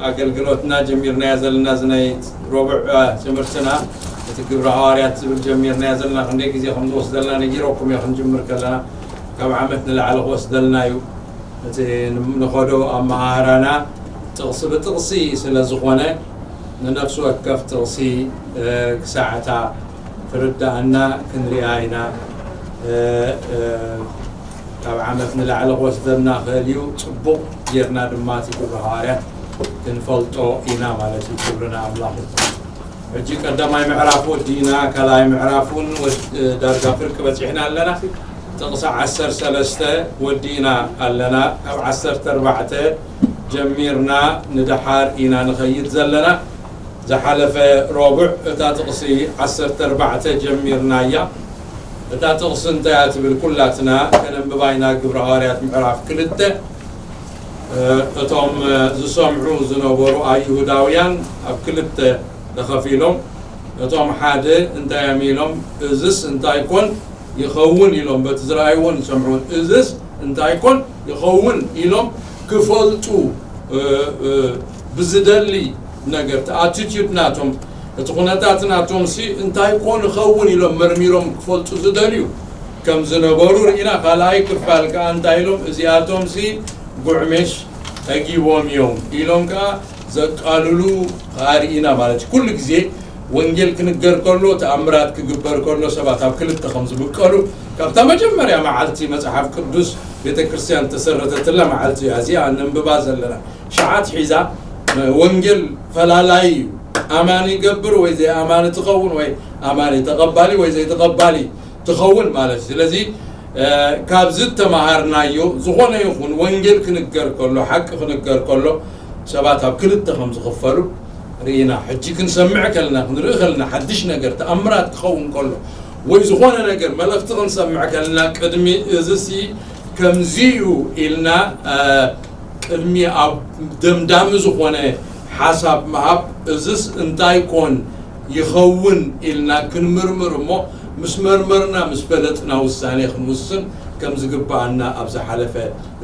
ኣገልግሎትና ጀሚርናዮ ዘለና፣ እዚ ናይ ረቡዕ ትምህርትና፣ እቲ ግብረ ሃዋርያት ዝብል ጀሚርናዮ ዘለና፣ ክንደይ ግዜ ከም ዝወስደልና ነጊረኩም እየ። ክንጅምር ከለና ካብ ዓመት ንላዕሊ ክወስደልና እዩ። እቲ ንኸዶ ኣመሃህራና ጥቕሲ ብጥቕሲ ስለ ዝኾነ፣ ንነፍሲ ወከፍ ጥቕሲ ክሳዕታ ትርዳእና ክንሪኣ ኢና። ካብ ዓመት ንላዕሊ ክወስደና ክእል እዩ። ጽቡቕ ጌርና ድማ እቲ ግብረ ሃዋርያት ክንፈልጦ ኢና ማለት እዩ። ክብርና ኣምላኽ እዩ። ሕጂ ቀዳማይ ምዕራፍ ወዲእና፣ ካልኣይ ምዕራፍ እውን ዳርጋ ፍርቂ በጺሕና ኣለና። ጥቕሲ ዓሰርተ ሰለስተ ወዲእና ኣለና። ካብ ዓሰርተ ኣርባዕተ ጀሚርና ንደሓር ኢና ንኸይድ ዘለና። ዝሓለፈ ረቡዕ እታ ጥቕሲ ዓሰርተ ኣርባዕተ ጀሚርናያ። እታ ጥቕሲ እንታይ እያ ትብል? ኩላትና ከነንብባ ኢና። ግብረ ሃዋርያት ምዕራፍ ክልተ። እቶም ዝሰምዑ ዝነበሩ ኣይሁዳውያን ኣብ ክልተ ተኸፊሎም፣ እቶም ሓደ እንታይ እዮም ኢሎም? እዝስ እንታይ ኮን ይኸውን ኢሎም፣ በቲ ዝረኣይዎን ዝሰምዑን እዝስ እንታይ ኮን ይኸውን ኢሎም ክፈልጡ ብዝደሊ ነገር፣ እቲ ኣቲቲዩድ ናቶም፣ እቲ ኩነታት ናቶም ሲ እንታይ ኮን ይኸውን ኢሎም መርሚሮም ክፈልጡ ዝደልዩ ከም ዝነበሩ ርኢና። ካልኣይ ክፋል ከዓ እንታይ ኢሎም? እዚኣቶም ሲ ጉዕሜሽ ጠጊቦም እዮም ኢሎም ከዓ ዘቃልሉ ከዓ ርኢና ማለት እዩ። ኩሉ ግዜ ወንጌል ክንገር ከሎ፣ ተኣምራት ክግበር ከሎ ሰባት ኣብ ክልተ ከም ዝምቀሉ ካብታ መጀመርያ መዓልቲ መጽሓፍ ቅዱስ ቤተ ክርስቲያን ተሰረተትላ መዓልቲ እያ። እዚኣ ነንብባ ዘለና ሸዓት ሒዛ ወንጌል ፈላላይ እዩ። ኣማኒ ይገብር ወይ ዘይኣማኒ ትኸውን ወይ ኣማኒ ተቐባሊ ወይ ዘይተቐባሊ ትኸውን ማለት እዩ። ስለዚ ካብዚ እተማሃርናዮ ዝኾነ ይኹን ወንጌል ክንገር ከሎ፣ ሓቂ ክንገር ከሎ ሰባት ኣብ ክልተ ከም ዝኽፈሉ ርኢና። ሕጂ ክንሰምዕ ከለና፣ ክንርኢ ከለና፣ ሓድሽ ነገር ተኣምራት ክኸውን ከሎ ወይ ዝኾነ ነገር መልእኽቲ ክንሰምዕ ከለና ቅድሚ እዝሲ ከምዚ እዩ ኢልና ቅድሚ ኣብ ደምዳሚ ዝኾነ ሓሳብ ምሃብ፣ እዝስ እንታይ ኮን ይኸውን ኢልና ክንምርምር እሞ፣ ምስ መርመርና ምስ ፈለጥና ውሳኔ ክንውስን ከም ዝግባኣና ኣብ ዝሓለፈ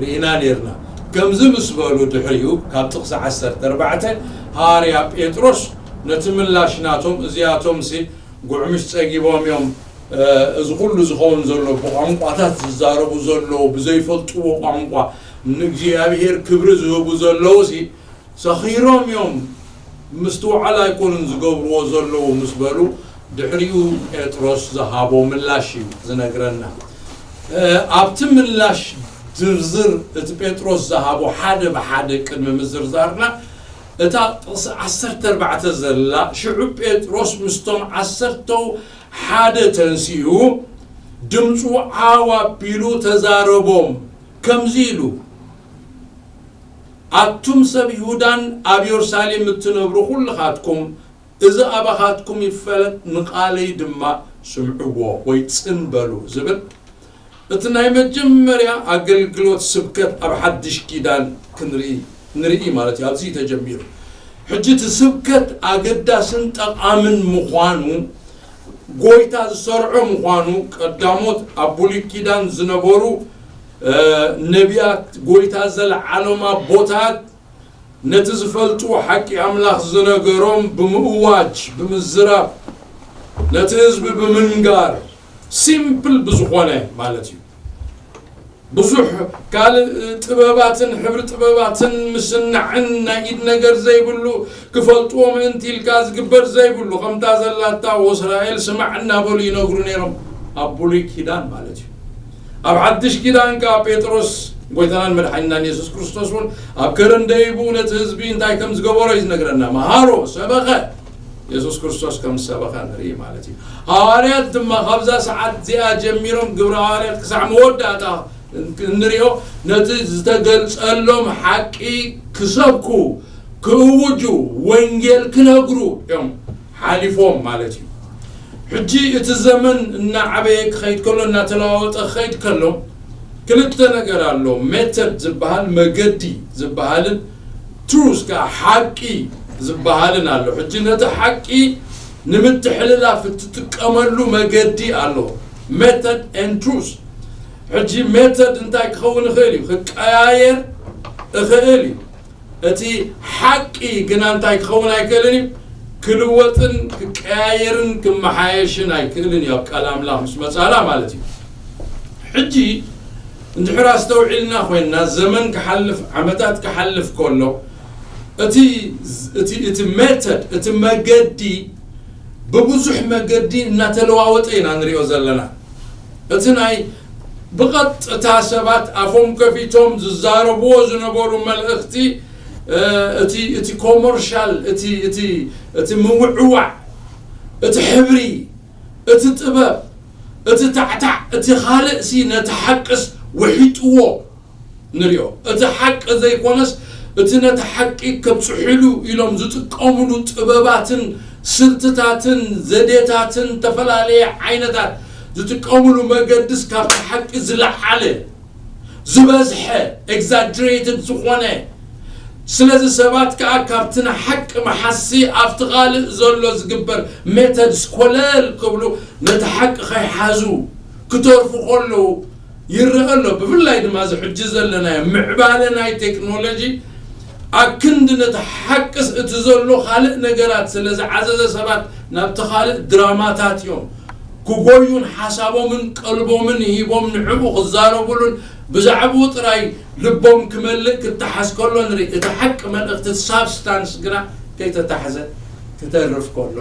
ርኢና ኔርና። ከምዚ ምስ በሉ ድሕሪኡ ካብ ጥቕሲ ዓሰርተ ኣርባዕተ ሃዋርያ ጴጥሮስ ነቲ ምላሽ ናቶም፣ እዚኣቶምሲ ጉዕምሽ ጸጊቦም እዮም፣ እዚ ኩሉ ዝኸውን ዘሎ ብቋንቋታት ዝዛረቡ ዘለዉ ብዘይፈልጥዎ ቋንቋ ንእግዚኣብሔር ክብሪ ዝህቡ ዘለዉ ሲ ሰኺሮም እዮም፣ ምስትውዓል ኣይኮኑን ዝገብርዎ ዘለዉ ምስ በሉ ድሕሪኡ ጴጥሮስ ዝሃቦ ምላሽ እዩ ዝነግረና። ኣብቲ ምላሽ ዝርዝር እቲ ጴጥሮስ ዝሃቦ ሓደ ብሓደ ቅድሚ ምዝርዛርና እታ ጥቕሲ ዓሰርተ ኣርባዕተ ዘላ ሽዑ ጴጥሮስ ምስቶም ዓሰርተው ሓደ ተንሲኡ ድምፁ ዓው ኣቢሉ ተዛረቦም ከምዚ ኢሉ ኣቱም ሰብ ይሁዳን ኣብ የሩሳሌም እትነብሩ ኩልኻትኩም እዚ ኣባኻትኩም ይፈለጥ ንቓለይ ድማ ስምዕዎ ወይ ጽን በሉ ዝብል እቲ ናይ መጀመርያ ኣገልግሎት ስብከት ኣብ ሓድሽ ኪዳን ክንርኢ ንርኢ ማለት እዩ። ኣብዚ ተጀሚሩ ሕጂ እቲ ስብከት ኣገዳስን ጠቓምን ምዃኑ ጎይታ ዝሰርዖ ምዃኑ ቀዳሞት ኣብ ብሉይ ኪዳን ዝነበሩ ነቢያት ጎይታ ዘለዓሎም ኣቦታት ነቲ ዝፈልጡ ሓቂ ኣምላኽ ዝነገሮም ብምእዋጅ ብምዝራብ ነቲ ህዝቢ ብምንጋር ሲምፕል ብዝኾነ ማለት እዩ። ብዙሕ ካልእ ጥበባትን ሕብሪ ጥበባትን ምስናዕን ናይ ኢድ ነገር ዘይብሉ ክፈልጥዎ ምእንቲ ኢልካ ዝግበር ዘይብሉ ከምታ ዘላታ ወእስራኤል ስማዕ እናበሉ ይነግሩ ነይሮም ኣብ ብሉይ ኪዳን ማለት እዩ። ኣብ ሓድሽ ኪዳን ከዓ ጴጥሮስ ጎይታናን መድሓኒናን የሱስ ክርስቶስ እውን ኣብ ከረን ደይቡ ነቲ ህዝቢ እንታይ ከም ዝገበሮ እዩ ዝነግረና። መሃሮ ሰበኸ የሱስ ክርስቶስ ከም ዝሰበኸ ንርኢ ማለት እዩ። ሃዋርያት ድማ ካብዛ ሰዓት እዚኣ ጀሚሮም ግብረ ሃዋርያት ክሳዕ መወዳእታ እንሪኦ ነቲ ዝተገልጸሎም ሓቂ ክሰብኩ ክእውጁ ወንጌል ክነግሩ እዮም ሓሊፎም ማለት እዩ። ሕጂ እቲ ዘመን እናዓበየ ክኸይድ ከሎ እናተለዋወጠ ክኸይድ ከሎ ክልተ ነገር ኣሎ። ሜተድ ዝበሃል መገዲ ዝበሃልን ትሩዝ ከዓ ሓቂ ዝበሃልን ኣሎ። ሕጂ ነቲ ሓቂ ንምትሕልላፍ እትጥቀመሉ መገዲ ኣሎ። ሜተድ ኤን ትሩዝ። ሕጂ ሜተድ እንታይ ክኸውን ይኽእል እዩ? ክቀያየር ይኽእል እዩ። እቲ ሓቂ ግና እንታይ ክኸውን ኣይክእልን እዩ? ክልወጥን ክቀያየርን ክመሓየሽን ኣይክእልን እዩ፣ ኣብ ቃል ኣምላኽ ምስ መጻና ማለት እዩ። ሕጂ እንድሕር ኣስተውዒልና ኮይንና፣ ዘመን ክሓልፍ፣ ዓመታት ክሓልፍ ከሎ፣ እቲ እቲ እቲ ሜተድ፣ እቲ መገዲ ብብዙሕ መገዲ እናተለዋወጠ ኢና ንሪኦ ዘለና። እቲ ናይ ብቐጥታ ሰባት ኣፎም ከፊቶም ዝዛረብዎ ዝነበሩ መልእኽቲ፣ እ፣ እቲ እቲ ኮመርሻል፣ እቲ እቲ እቲ ምውዕዋዕ፣ እቲ ሕብሪ፣ እቲ ጥበብ፣ እቲ ታዕታዕ፣ እቲ ካልእ ሲ ነቲ ሓቅስ ውሒጥዎ ንሪኦ። እቲ ሓቂ ዘይኮነስ፣ እቲ ነቲ ሓቂ ከብጽሕሉ ኢሎም ዝጥቀምሉ ጥበባትን ስልትታትን ዘዴታትን፣ ዝተፈላለየ ዓይነታት ዝጥቀምሉ መገድስ ካብቲ ሓቂ ዝለዓለ፣ ዝበዝሐ፣ ኤግዛጀሬትድ ዝኾነ፣ ስለዚ ሰባት ከኣ ካብቲ ንሓቂ መሓሲ ኣብቲ ካልእ ዘሎ ዝግበር ሜተድስ ኮለል ክብሉ፣ ነቲ ሓቂ ከይሓዙ ክተርፉ ከለዉ ይረአ ኣሎ። ብፍላይ ድማ እዚ ሕጂ ዘለናዮ ምዕባለ ናይ ቴክኖሎጂ፣ ኣብ ክንዲ ነቲ ሓቅስ እቲ ዘሎ ካልእ ነገራት ስለ ዝዓዘዘ፣ ሰባት ናብቲ ካልእ ድራማታት እዮም ክጎዩን ሓሳቦምን ቀልቦምን ሂቦም ንዕኡ ክዛረቡሉን ብዛዕባኡ ጥራይ ልቦም ክመልእ ክተሓዝ ከሎ ንርኢ። እቲ ሓቂ መልእኽቲ፣ ሳብስታንስ፣ ግና ከይተታሕዘ ክተርፍ ከሎ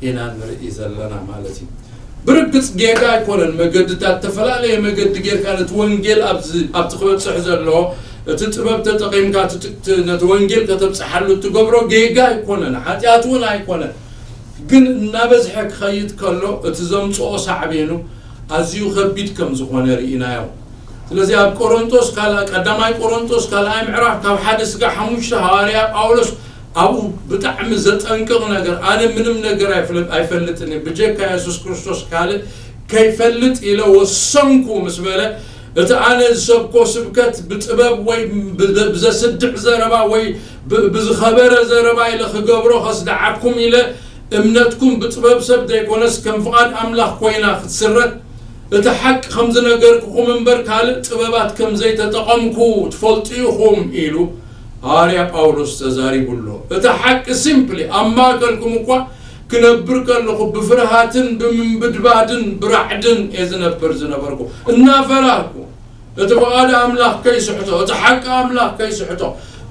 ኢና ንርኢ ዘለና ማለት እዩ። ብርግጽ ጌጋ ኣይኮነን፣ መገድታት፣ ዝተፈላለየ መገዲ ጌርካ ነቲ ወንጌል ኣብዚ ኣብቲ ክበጽሕ ዘለዎ፣ እቲ ጥበብ ተጠቒምካ እቲ ጥ- ነቲ ወንጌል ከተብጽሓሉ እትገብሮ ጌጋ ኣይኮነን፣ ሓጢኣት እውን ኣይኮነን። ግን እናበዝሐ ክኸይድ ከሎ እቲ ዘምጽኦ ሳዕቤኑ ኣዝዩ ከቢድ ከም ዝኾነ ርኢናዮ። ስለዚ ኣብ ቆሮንቶስ ካልኣ-፣ ቀዳማይ ቆሮንቶስ ካልኣይ ምዕራፍ ካብ ሓደ ስጋ ሓሙሽተ ሃዋርያ ጳውሎስ ኣብኡ ብጣዕሚ ዘጠንቅቕ ነገር፣ ኣነ ምንም ነገር ኣይፍለ-፣ ኣይፈልጥን እየ፣ ብጀካ የሱስ ክርስቶስ ካልእ ከይፈልጥ ኢለ ወሰንኩ ምስ በለ፣ እቲ ኣነ ዝሰብኮ ስብከት ብጥበብ ወይ ብ-፣ ብዘስድዕ ዘረባ ወይ ብ-፣ ብዝኸበረ ዘረባ ኢለ ክገብሮ ከስድዓኩም ኢለ እምነትኩም ብጥበብ ሰብ ዘይኮነስ ከም ፍቓድ ኣምላኽ ኮይና ክትስረት፣ እቲ ሓቂ ከም ዝነገርኩኹም እምበር ካልእ ጥበባት ከም ዘይተጠቐምኩ ትፈልጡ ኢኹም ኢሉ ሃዋርያ ጳውሎስ ተዛሪቡ ኣሎ። እቲ ሓቂ ሲምፕሊ ኣብ ማእከልኩም እኳ ክነብር ከለኹ ብፍርሃትን ብምንብድባድን ብራዕድን እየ ዝነብር ዝነበርኩ። እናፈራህኩ፣ እቲ ፍቓድ ኣምላኽ ከይስሕቶ፣ እቲ ሓቂ ኣምላኽ ከይስሕቶ፣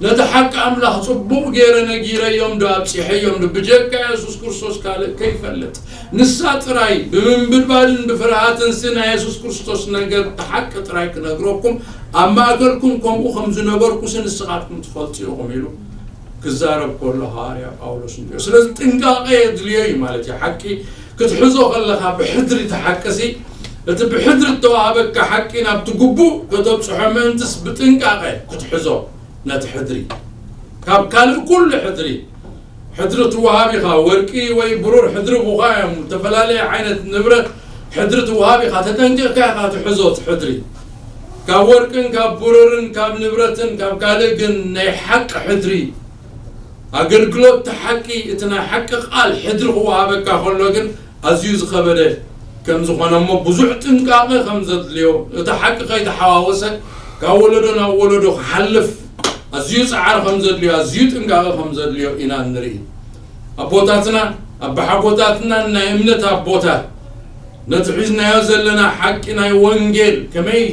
ነቲ ሓቂ ኣምላኽ ጽቡቕ ገይረ ነጊረዮም ዶ ኣብጺሐዮም ዶ ብጀካ የሱስ ክርስቶስ ካልእ ከይፈልጥ፣ ንሳ ጥራይ ብምንብድባድን ብፍርሃትን ሲ ናይ የሱስ ክርስቶስ ነገር፣ እቲ ሓቂ ጥራይ ክነግረኩም ኣብ ማእከልኩም ከምኡ ከም ዝነበርኩ ሲ ንስኻትኩም ትፈልጡ ኢኹም ኢሉ ክዛረብ ከሎ ሃዋርያ ጳውሎስ ንሪኦ። ስለዚ ጥንቃቐ የድልዮ እዩ ማለት እዩ። ሓቂ ክትሕዞ ከለኻ ብሕድሪ እቲ ሓቂ ሲ፣ እቲ ብሕድሪ እተዋሃበካ ሓቂ ናብቲ ግቡእ ከተብጽሖ ምእንትስ ብጥንቃቐ ክትሕዞ ነቲ ሕድሪ። ካብ ካልእ ኩሉ ሕድሪ፣ ሕድሪ ትወሃብ ኢኻ። ወርቂ ወይ ብሩር ሕድሪ ብኻ እዮም። ዝተፈላለየ ዓይነት ንብረት ሕድሪ ትወሃብ ኢኻ። ተጠንቂቕካ ኢኻ ትሕዞ እቲ ሕድሪ። ካብ ወርቅን ካብ ብሩርን ካብ ንብረትን ካብ ካልእ ግን ናይ ሓቂ ሕድሪ፣ ኣገልግሎት እቲ ሓቂ፣ እቲ ናይ ሓቂ ቃል ሕድሪ ክወሃበካ ከሎ ግን ኣዝዩ ዝኸበደ ከም ዝኾነ እሞ ብዙሕ ጥንቃቐ ከም ዘድልዮ፣ እቲ ሓቂ ከይተሓዋወሰ ካብ ወለዶ ናብ ወለዶ ክሓልፍ ኣዝዩ ጻዕሪ ከም ዘድልዮ፣ ኣዝዩ ጥንቃቐ ከም ዘድልዮ ኢና ንርኢ። ኣቦታትና፣ ኣቦሓጎታትና፣ ናይ እምነት ኣቦታት ነቲ ሒዝናዮ ዘለና ሓቂ ናይ ወንጌል ከመይ፣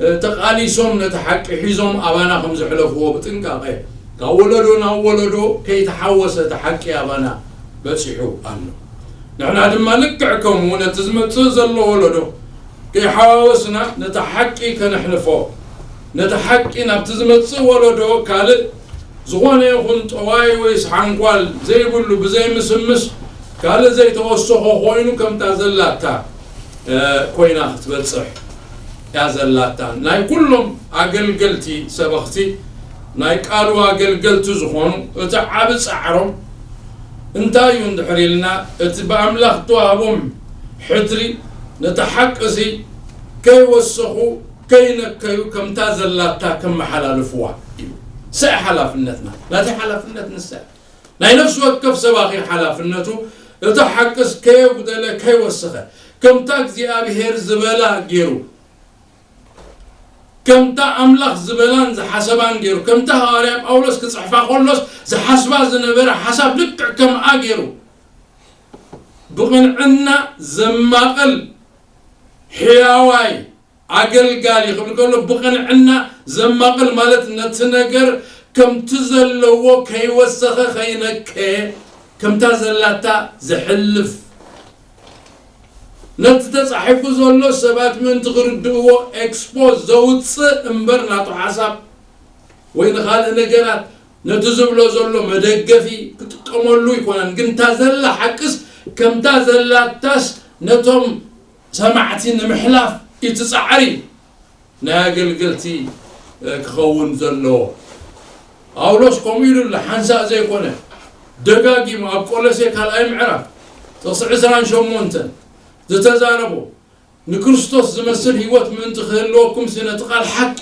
እ፣ ተቓሊሶም ነቲ ሓቂ ሒዞም ኣባና ከም ዘሕለፍዎ ብጥንቃቐ ካብ ወለዶ ናብ ወለዶ ከይተሓወሰ እቲ ሓቂ ኣባና በጺሑ ኣሎ። ንሕና ድማ ልክዕ ከምኡ ነቲ ዝመጽእ ዘሎ ወለዶ ከይሓዋወስና ነቲ ሓቂ ከነሕልፎ፣ ነቲ ሓቂ ናብቲ ዝመጽእ ወለዶ ካልእ ዝኾነ ይኹን ጠዋይ ወይስ ሓንኳል ዘይብሉ ብዘይምስምስ ካልእ ዘይተወሰኾ ኮይኑ ከምታ ዘላታ፣ እ፣ ኮይና ክትበጽሕ እያ ዘላታ። ናይ ኩሎም ኣገልገልቲ ሰበኽቲ፣ ናይ ቃሉ ኣገልገልቲ ዝኾኑ እቲ ዓቢ ጻዕሮም እንታይ እዩ እንድሕር ኢልና፣ እቲ ብኣምላኽ እተዋህቦም ሕድሪ ነቲ ሓቂ እዚ ከይወሰኹ ከይነከዩ ከምታ ዘላታ ከመሓላልፍዋ እዩ። ንሳ እያ ሓላፍነትና። ናተይ ሓላፍነት ንሳ እያ። ናይ ነፍሲ ወከፍ ሰባኺ ሓላፍነቱ እቲ ሓቅስ ከየጉደለ ከይወሰኸ ከምታ እግዚኣብሄር ዝበላ ገይሩ ከምታ ኣምላኽ ዝበላን ዝሓሰባን ገይሩ፣ ከምታ ሃዋርያ ጳውሎስ ክጽሕፋ ከሎስ ዝሓስባ ዝነበረ ሓሳብ ልክዕ ከምኣ ገይሩ፣ ብቕንዕና ዘማቕል ሕያዋይ ኣገልጋሊ ክብል ከሎ፣ ብቕንዕና ዘማቕል ማለት ነቲ ነገር ከምቲ ዘለዎ ከይወሰኸ ከይነከየ፣ ከምታ ዘላታ ዘሕልፍ፣ ነቲ ተጻሒፉ ዘሎ ሰባት ምእንቲ ክርድእዎ ኤክስፖዝ ዘውጽእ እምበር፣ ናቱ ሓሳብ ወይ ንኻልእ ነገራት ነቲ ዝብሎ ዘሎ መደገፊ ክጥቀመሉ ይኮነን። ግን እታ ዘላ ሓቅስ ከምታ ዘላታስ ነቶም ሰማዕቲ ንምሕላፍ እዩ እቲ ጻዕሪ ናይ ኣገልገልቲ፣ እ፣ ክኸውን ዘለዎ። ጳውሎስ ከምኡ ኢሉ ኣሎ፣ ሓንሳእ ዘይኮነ ደጋጊሙ ኣብ ቆሎሴ ካልኣይ ምዕራፍ ጥቕሲ ዕስራን ሸሞንተን ዝተዛረቦ፣ ንክርስቶስ ዝመስል ህይወት ምእንቲ ክህልወኩም ሲ ነቲ ቃል ሓቂ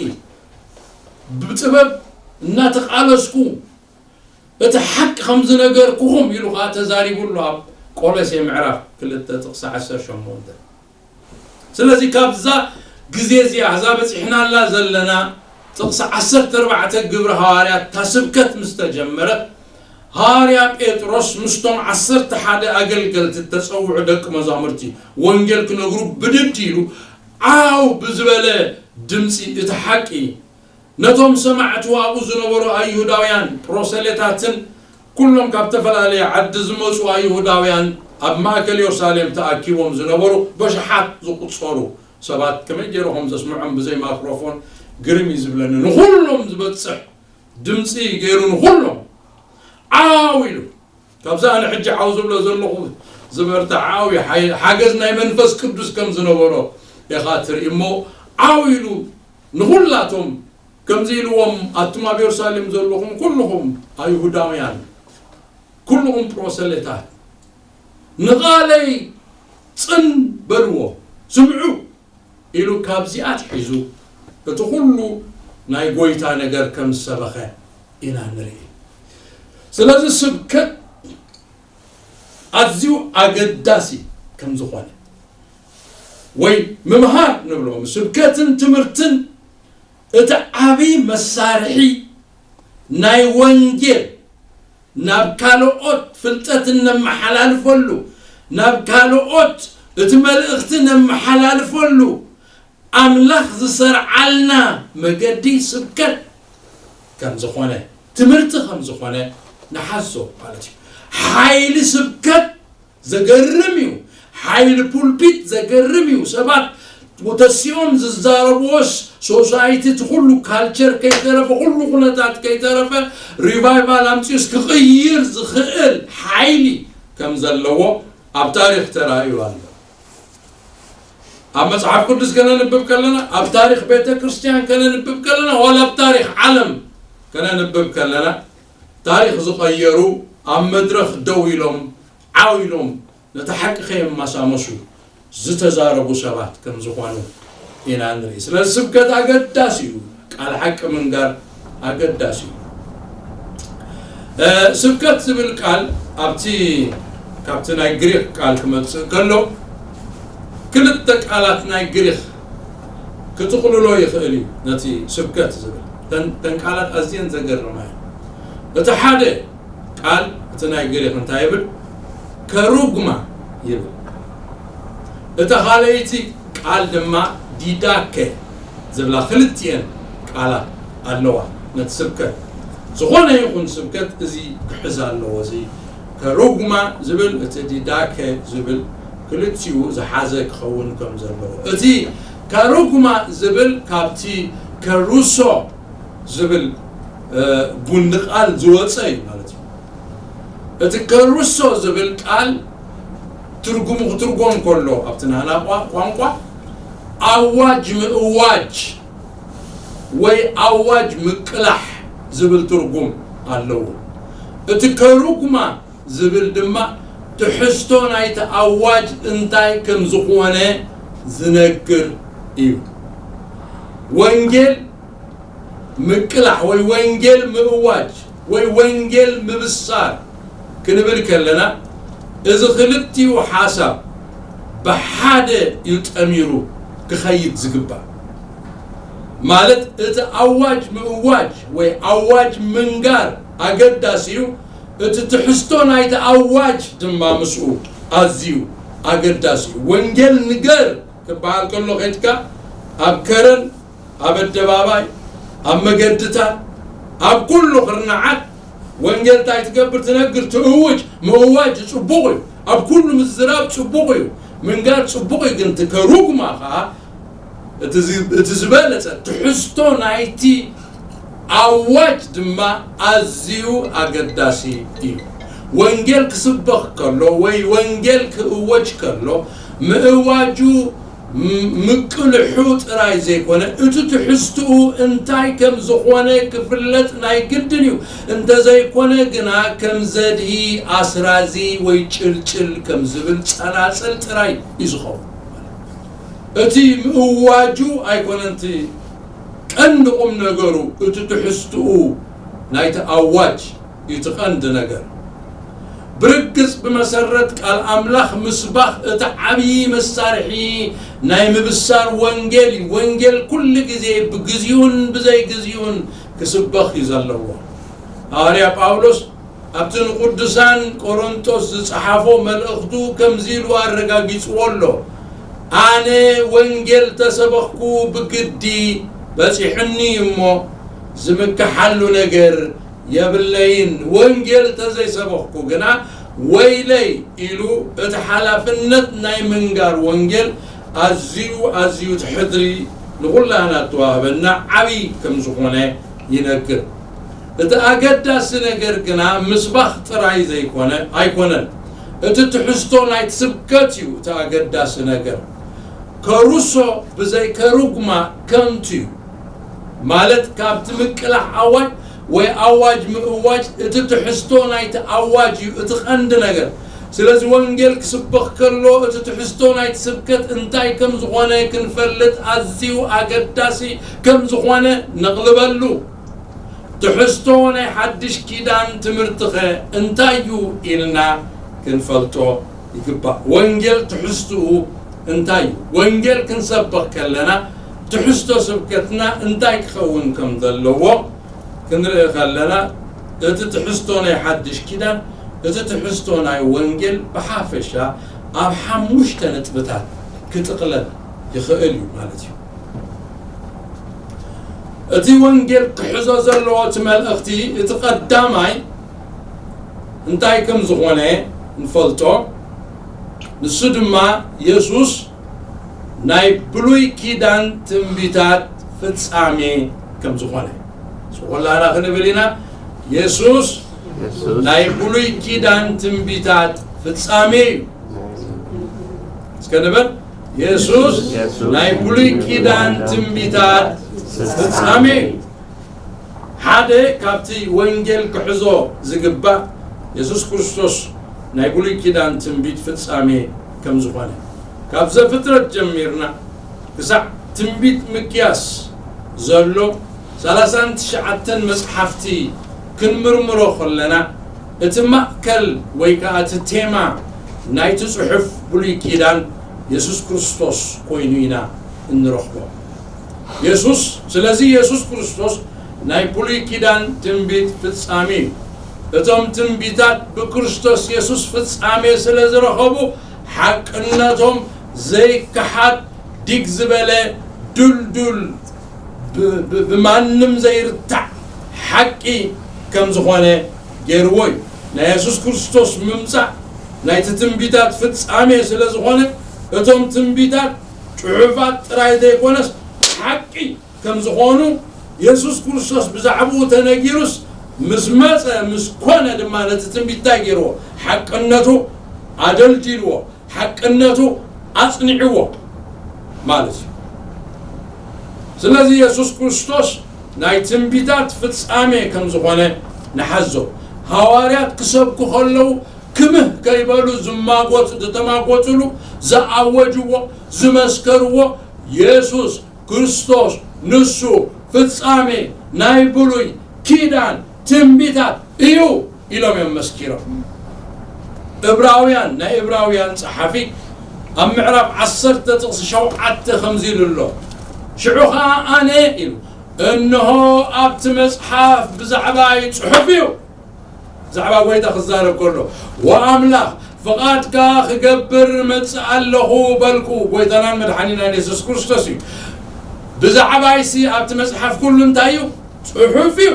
ብጥበብ እናተቓለስኩ እቲ ሓቂ ከም ዝነገርኩኹም ኢሉ ኸዓ ተዛሪቡ ኣሎ ኣብ ቆሎሴ ምዕራፍ ክልተ ጥቕሲ ዓሰርተ ሸሞንተ። ስለዚ ካብዛ ግዜ እዚኣ እዛ በጺሕናላ ዘለና ጥቕሲ ዓሰርተ ኣርባዕተ ግብሪ ሃዋርያት እታ ስብከት ምስ ተጀመረት፣ ሃዋርያ ጴጥሮስ ምስቶም ዓሰርተ ሓደ ኣገልገልቲ እተጸውዑ ደቂ መዛሙርቲ ወንጌል ክነግሩ ብድድ ኢሉ ዓው ብዝበለ ድምጺ እቲ ሓቂ ነቶም ሰማዕቱ ኣብኡ ዝነበሩ ኣይሁዳውያን ፕሮሰሌታትን ኩሎም ካብ ዝተፈላለየ ዓዲ ዝመጹ ኣይሁዳውያን ኣብ ማእከል የሩሳሌም ተኣኪቦም ዝነበሩ በሽሓት ዝቑጸሩ ሰባት ከመይ ገይሩ ከም ዘስምዖም ብዘይ ማይክሮፎን ግርም እዩ ዝብለኒ። ንኹሎም ዝበጽሕ ድምጺ ገይሩ ንኹሎም ዓው ኢሉ። ካብዛ ኣነ ሕጂ ዓው ዝብሎ ዘለኹ ዝበርትዕ ዓው እዩ። ሓይ-፣ ሓገዝ ናይ መንፈስ ቅዱስ ከም ዝነበሮ ኢኻ ትርኢ እሞ ዓው ኢሉ ንኹላቶም ከምዚ ኢልዎም፣ ኣቱም ኣብ የሩሳሌም ዘለኹም ኩልኹም ኣይሁዳውያን፣ ኩልኹም ፕሮሰሌታት ንቓለይ ጽን በልዎ፣ ስምዑ ኢሉ ካብዚኣ ኣትሒዙ እቲ ኩሉ ናይ ጎይታ ነገር ከም ዝሰበኸ ኢና ንርኢ። ስለዚ ስብከት ኣዝዩ ኣገዳሲ ከም ዝኾነ ወይ ምምሃር ንብሎ፣ ስብከትን ትምህርትን እቲ ዓብዪ መሳርሒ ናይ ወንጌል ናብ ካልኦት ፍልጠት እነመሓላልፈሉ፣ ናብ ካልኦት እቲ መልእኽቲ ነመሓላልፈሉ ኣምላኽ ዝሰርዓልና መገዲ ስብከት ከም ዝኾነ፣ ትምህርቲ ከም ዝኾነ ንሓዞ ማለት እዩ። ሓይሊ ስብከት ዘገርም እዩ። ሓይሊ ፑልፒት ዘገርም እዩ። ሰባት ተሲኦም ዝዛረብዎስ ሶሳይቲ እቲ ኩሉ ካልቸር ከይተረፈ፣ ኩሉ ኩነታት ከይተረፈ ሪቫይቫል ኣምፂኡስ ክቕይር ዝኽእል ሓይሊ ከም ዘለዎ ኣብ ታሪኽ ተራእዩ ኣሎ። ኣብ መጽሓፍ ቅዱስ ከነንብብ ከለና፣ ኣብ ታሪኽ ቤተ ክርስቲያን ከነንብብ ከለና፣ ዋላ ኣብ ታሪኽ ዓለም ከነንብብ ከለና፣ ታሪኽ ዝቐየሩ፣ ኣብ መድረኽ ደው ኢሎም ዓው ኢሎም ነቲ ሓቂ ከየማሳመሱ ዝተዛረቡ ሰባት ከም ዝኾኑ ኢና ንርኢ። ስለዚ ስብከት ኣገዳሲ እዩ። ቃል ሓቂ ምንጋር ኣገዳሲ እዩ። እ፣ ስብከት ዝብል ቃል ኣብቲ፣ ካብቲ ናይ ግሪክ ቃል ክመጽእ ከሎ ክልተ ቃላት ናይ ግሪክ ክጥቕልሎ ይኽእል እዩ ነቲ ስብከት ዝብል። ተን፣ ተን ቃላት ኣዝየን ዘገርማ እየን። እቲ ሓደ ቃል እቲ ናይ ግሪክ እንታይ ይብል? ከሩግማ ይብል። እታ ካልኣይቲ ቃል ድማ ዲዳከ ዝብላ ክልቲኤን ቃላት ኣለዋ። ነቲ ስብከት፣ ዝኾነ ይኹን ስብከት እዚ ክሕዝ ኣለዎ። እዚ ከሩግማ ዝብል እቲ ዲዳከ ዝብል ክልቲኡ ዝሓዘ ክኸውን ከም ዘለዎ። እቲ ከሩግማ ዝብል ካብቲ ከሩሶ ዝብል፣ እ፣ ጉንዲ ቃል ዝወፀ እዩ ማለት እዩ። እቲ ከሩሶ ዝብል ቃል ትርጉሙ ክትርጎም ከሎ ኣብቲ ናህና ቋ-፣ ቋንቋ ኣዋጅ ምእዋጅ ወይ ኣዋጅ ምቅላሕ ዝብል ትርጉም ኣለዎ። እቲ ከሩግማ ዝብል ድማ ትሕዝቶ ናይቲ ኣዋጅ እንታይ ከም ዝኾነ ዝነግር እዩ። ወንጌል ምቅላሕ ወይ ወንጌል ምእዋጅ ወይ ወንጌል ምብሳር ክንብል ከለና፣ እዚ ክልቲኡ ሓሳብ ብሓደ እዩ ጠሚሩ ክኸይድ ዝግባእ። ማለት እቲ ኣዋጅ ምእዋጅ ወይ ኣዋጅ ምንጋር ኣገዳሲ እዩ። እቲ ትሕዝቶ ናይቲ ኣዋጅ ድማ ምስኡ ኣዝዩ ኣገዳሲ እዩ። ወንጌል ንገር ክበሃል ከሎ ኬድካ ኣብ ከረን፣ ኣብ ኣደባባይ፣ ኣብ መገድታት፣ ኣብ ኩሉ ክርናዓት ወንጌል እንታይ ትገብር? ትነግር፣ ትእውጅ። ምእዋጅ ጽቡቕ እዩ፣ ኣብ ኩሉ ምዝራብ ጽቡቕ እዩ፣ ምንጋር ጽቡቕ እዩ። ግን እቲ ከሩግማ ኸኣ እቲ ዝ-፣ እቲ ዝበለጸ ትሕዝቶ ናይቲ ኣዋጅ ድማ ኣዝዩ ኣገዳሲ እዩ። ወንጌል ክስበኽ ከሎ ወይ ወንጌል ክእወጅ ከሎ ምእዋጁ ም-፣ ምቅልሑ ጥራይ ዘይኮነ፣ እቲ ትሕዝትኡ እንታይ ከም ዝኾነ ክፍለጥ ናይ ግድን እዩ። እንተዘይኮነ ግና ከም ዘድሂ ኣስራዚ ወይ ጭልጭል ከም ዝብል ጸናጽል ጥራይ እዩ ዝኸውን። እቲ ምእዋጁ ኣይኮነን እቲ ቀንዲ ቁም ነገሩ፣ እቲ ትሕዝትኡ ናይቲ ኣዋጅ እዩ እቲ ቀንዲ ነገር። ብርግጽ ብመሰረት ቃል ኣምላኽ ምስባኽ እቲ ዓብዪ መሳርሒ ናይ ምብሳር ወንጌል እዩ። ወንጌል ኩሉ ግዜ ብግዚኡን ብዘይ ግዚኡን ክስበኽ እዩ ዘለዎ። ሃዋርያ ጳውሎስ ኣብቲ ንቅዱሳን ቆሮንቶስ ዝጸሓፎ መልእኽቱ ከምዚ ኢሉ ኣረጋጊጽዎ ኣሎ፣ ኣነ ወንጌል ተሰበኽኩ ብግዲ በጺሑኒ እሞ ዝምክሓሉ ነገር የብለይን። ወንጌል ተዘይሰበኽኩ ግና ወይለይ ኢሉ እቲ ሓላፍነት ናይ ምንጋር ወንጌል ኣዝዩ ኣዝዩ እቲ ሕድሪ ንኹላህና እተዋህበና ዓብዪ ከም ዝኾነ ይነግር። እቲ ኣገዳሲ ነገር ግና ምስባኽ ጥራይ ዘይኮነ ኣይኮነን። እቲ ትሕዝቶ ናይቲ ስብከት እዩ እቲ ኣገዳሲ ነገር። ከሩሶ ብዘይ ከሩግማ ከንቱ እዩ። ማለት ካብቲ ምቅላሕ ኣዋጅ ወይ ኣዋጅ ምእዋጅ እቲ ትሕዝቶ ናይቲ ኣዋጅ እዩ እቲ ቀንዲ ነገር። ስለዚ ወንጌል ክስበኽ ከሎ እቲ ትሕዝቶ ናይቲ ስብከት እንታይ ከም ዝኾነ ክንፈልጥ ኣዝዩ ኣገዳሲ ከም ዝኾነ ነቕልበሉ። ትሕዝቶ ናይ ሓድሽ ኪዳን ትምህርትኸ እንታይ እዩ ኢልና ክንፈልጦ ይግባእ። ወንጌል ትሕዝትኡ እንታይ እዩ? ወንጌል ክንሰብኽ ከለና ትሕዝቶ ስብከትና እንታይ ክኸውን ከም ዘለዎ ክንርኢ ከለና፣ እቲ ትሕዝቶ ናይ ሓድሽ ኪዳን፣ እቲ ትሕዝቶ ናይ ወንጌል ብሓፈሻ ኣብ ሓሙሽተ ነጥብታት ክጥቕለል ይኽእል እዩ ማለት እዩ። እቲ ወንጌል ክሕዞ ዘለዎ እቲ መልእኽቲ፣ እቲ ቀዳማይ እንታይ ከም ዝኾነ ንፈልጦ። ንሱ ድማ የሱስ ናይ ብሉይ ኪዳን ትንቢታት ፍጻሜ ከም ዝኾነ። ስቆላና ክንብል ኢና። የሱስ የሱስ ናይ ብሉይ ኪዳን ትንቢታት ፍጻሜ እዩ። እስከ ንበል፣ የሱስ የሱስ ናይ ብሉይ ኪዳን ትንቢታት ፍጻሜ እዩ። ሓደ ካብቲ ወንጌል ክሕዞ ዝግባእ የሱስ ክርስቶስ ናይ ብሉይ ኪዳን ትንቢት ፍጻሜ ከም ዝኾነ፣ ካብ ዘፍጥረት ጀሚርና ክሳዕ ትንቢት ሚክያስ ዘሎ ሰላሳን ትሽዓተን መጽሓፍቲ ክንምርምሮ ከለና፣ እቲ ማእከል ወይ ከኣ እቲ ቴማ ናይቲ ጽሑፍ ብሉይ ኪዳን የሱስ ክርስቶስ ኮይኑ ኢና እንረኽቦ። የሱስ፣ ስለዚ የሱስ ክርስቶስ ናይ ብሉይ ኪዳን ትንቢት ፍጻሜ እዩ። እቶም ትንቢታት ብክርስቶስ የሱስ ፍጻሜ ስለ ዝረኸቡ፣ ሓቅነቶም ዘይከሓድ፣ ዲግ ዝበለ፣ ድልዱል፣ ብ-፣ ብ-፣ ብማንም ዘይርታዕ ሓቂ ከም ዝኾነ ገይርዎ እዩ። ናይ የሱስ ክርስቶስ ምምጻእ ናይቲ ትንቢታት ፍጻሜ ስለ ዝኾነ፣ እቶም ትንቢታት ጽሑፋት ጥራይ ዘይኮነስ ሓቂ ከም ዝኾኑ፣ የሱስ ክርስቶስ ብዛዕባኡ ተነጊሩስ ምስ መጸ፣ ምስ ኮነ ድማ ነቲ ትንቢት እንታይ ገይርዎ? ሓቅነቱ ኣደልዲልዎ፣ ሓቅነቱ ኣጽኒዕዎ ማለት እዩ። ስለዚ የሱስ ክርስቶስ ናይ ትንቢታት ፍጻሜ ከም ዝኾነ ንሓዞ። ሃዋርያት ክሰብኩ ከለዉ ክምህ ከይበሉ ዝማጎቱ፣ ዝተማጎቱሉ፣ ዝኣወጅዎ፣ ዝመስከርዎ የሱስ ክርስቶስ ንሱ ፍጻሜ ናይ ብሉይ ኪዳን ትንቢታት እዩ ኢሎም እዮም መስኪሮም። እብራውያን፣ ናይ እብራውያን ጸሓፊ ኣብ ምዕራፍ ዓሰርተ ጥቕሲ ሸውዓተ ከምዚ ኢሉ ኣሎ፣ ሽዑ ኸዓ ኣነ ኢሉ፣ እንሆ ኣብቲ መጽሓፍ ብዛዕባይ ጽሑፍ እዩ። ብዛዕባ ጐይታ ክዛረብ ከሎ፣ ወኣምላኽ ፍቓድካ ክገብር እመጽእ ኣለኹ በልኩ። ጐይታናን መድሓኒናን የሱስ ክርስቶስ እዩ። ብዛዕባይሲ ኣብቲ መጽሓፍ ኩሉ እንታይ እዩ? ጽሑፍ እዩ።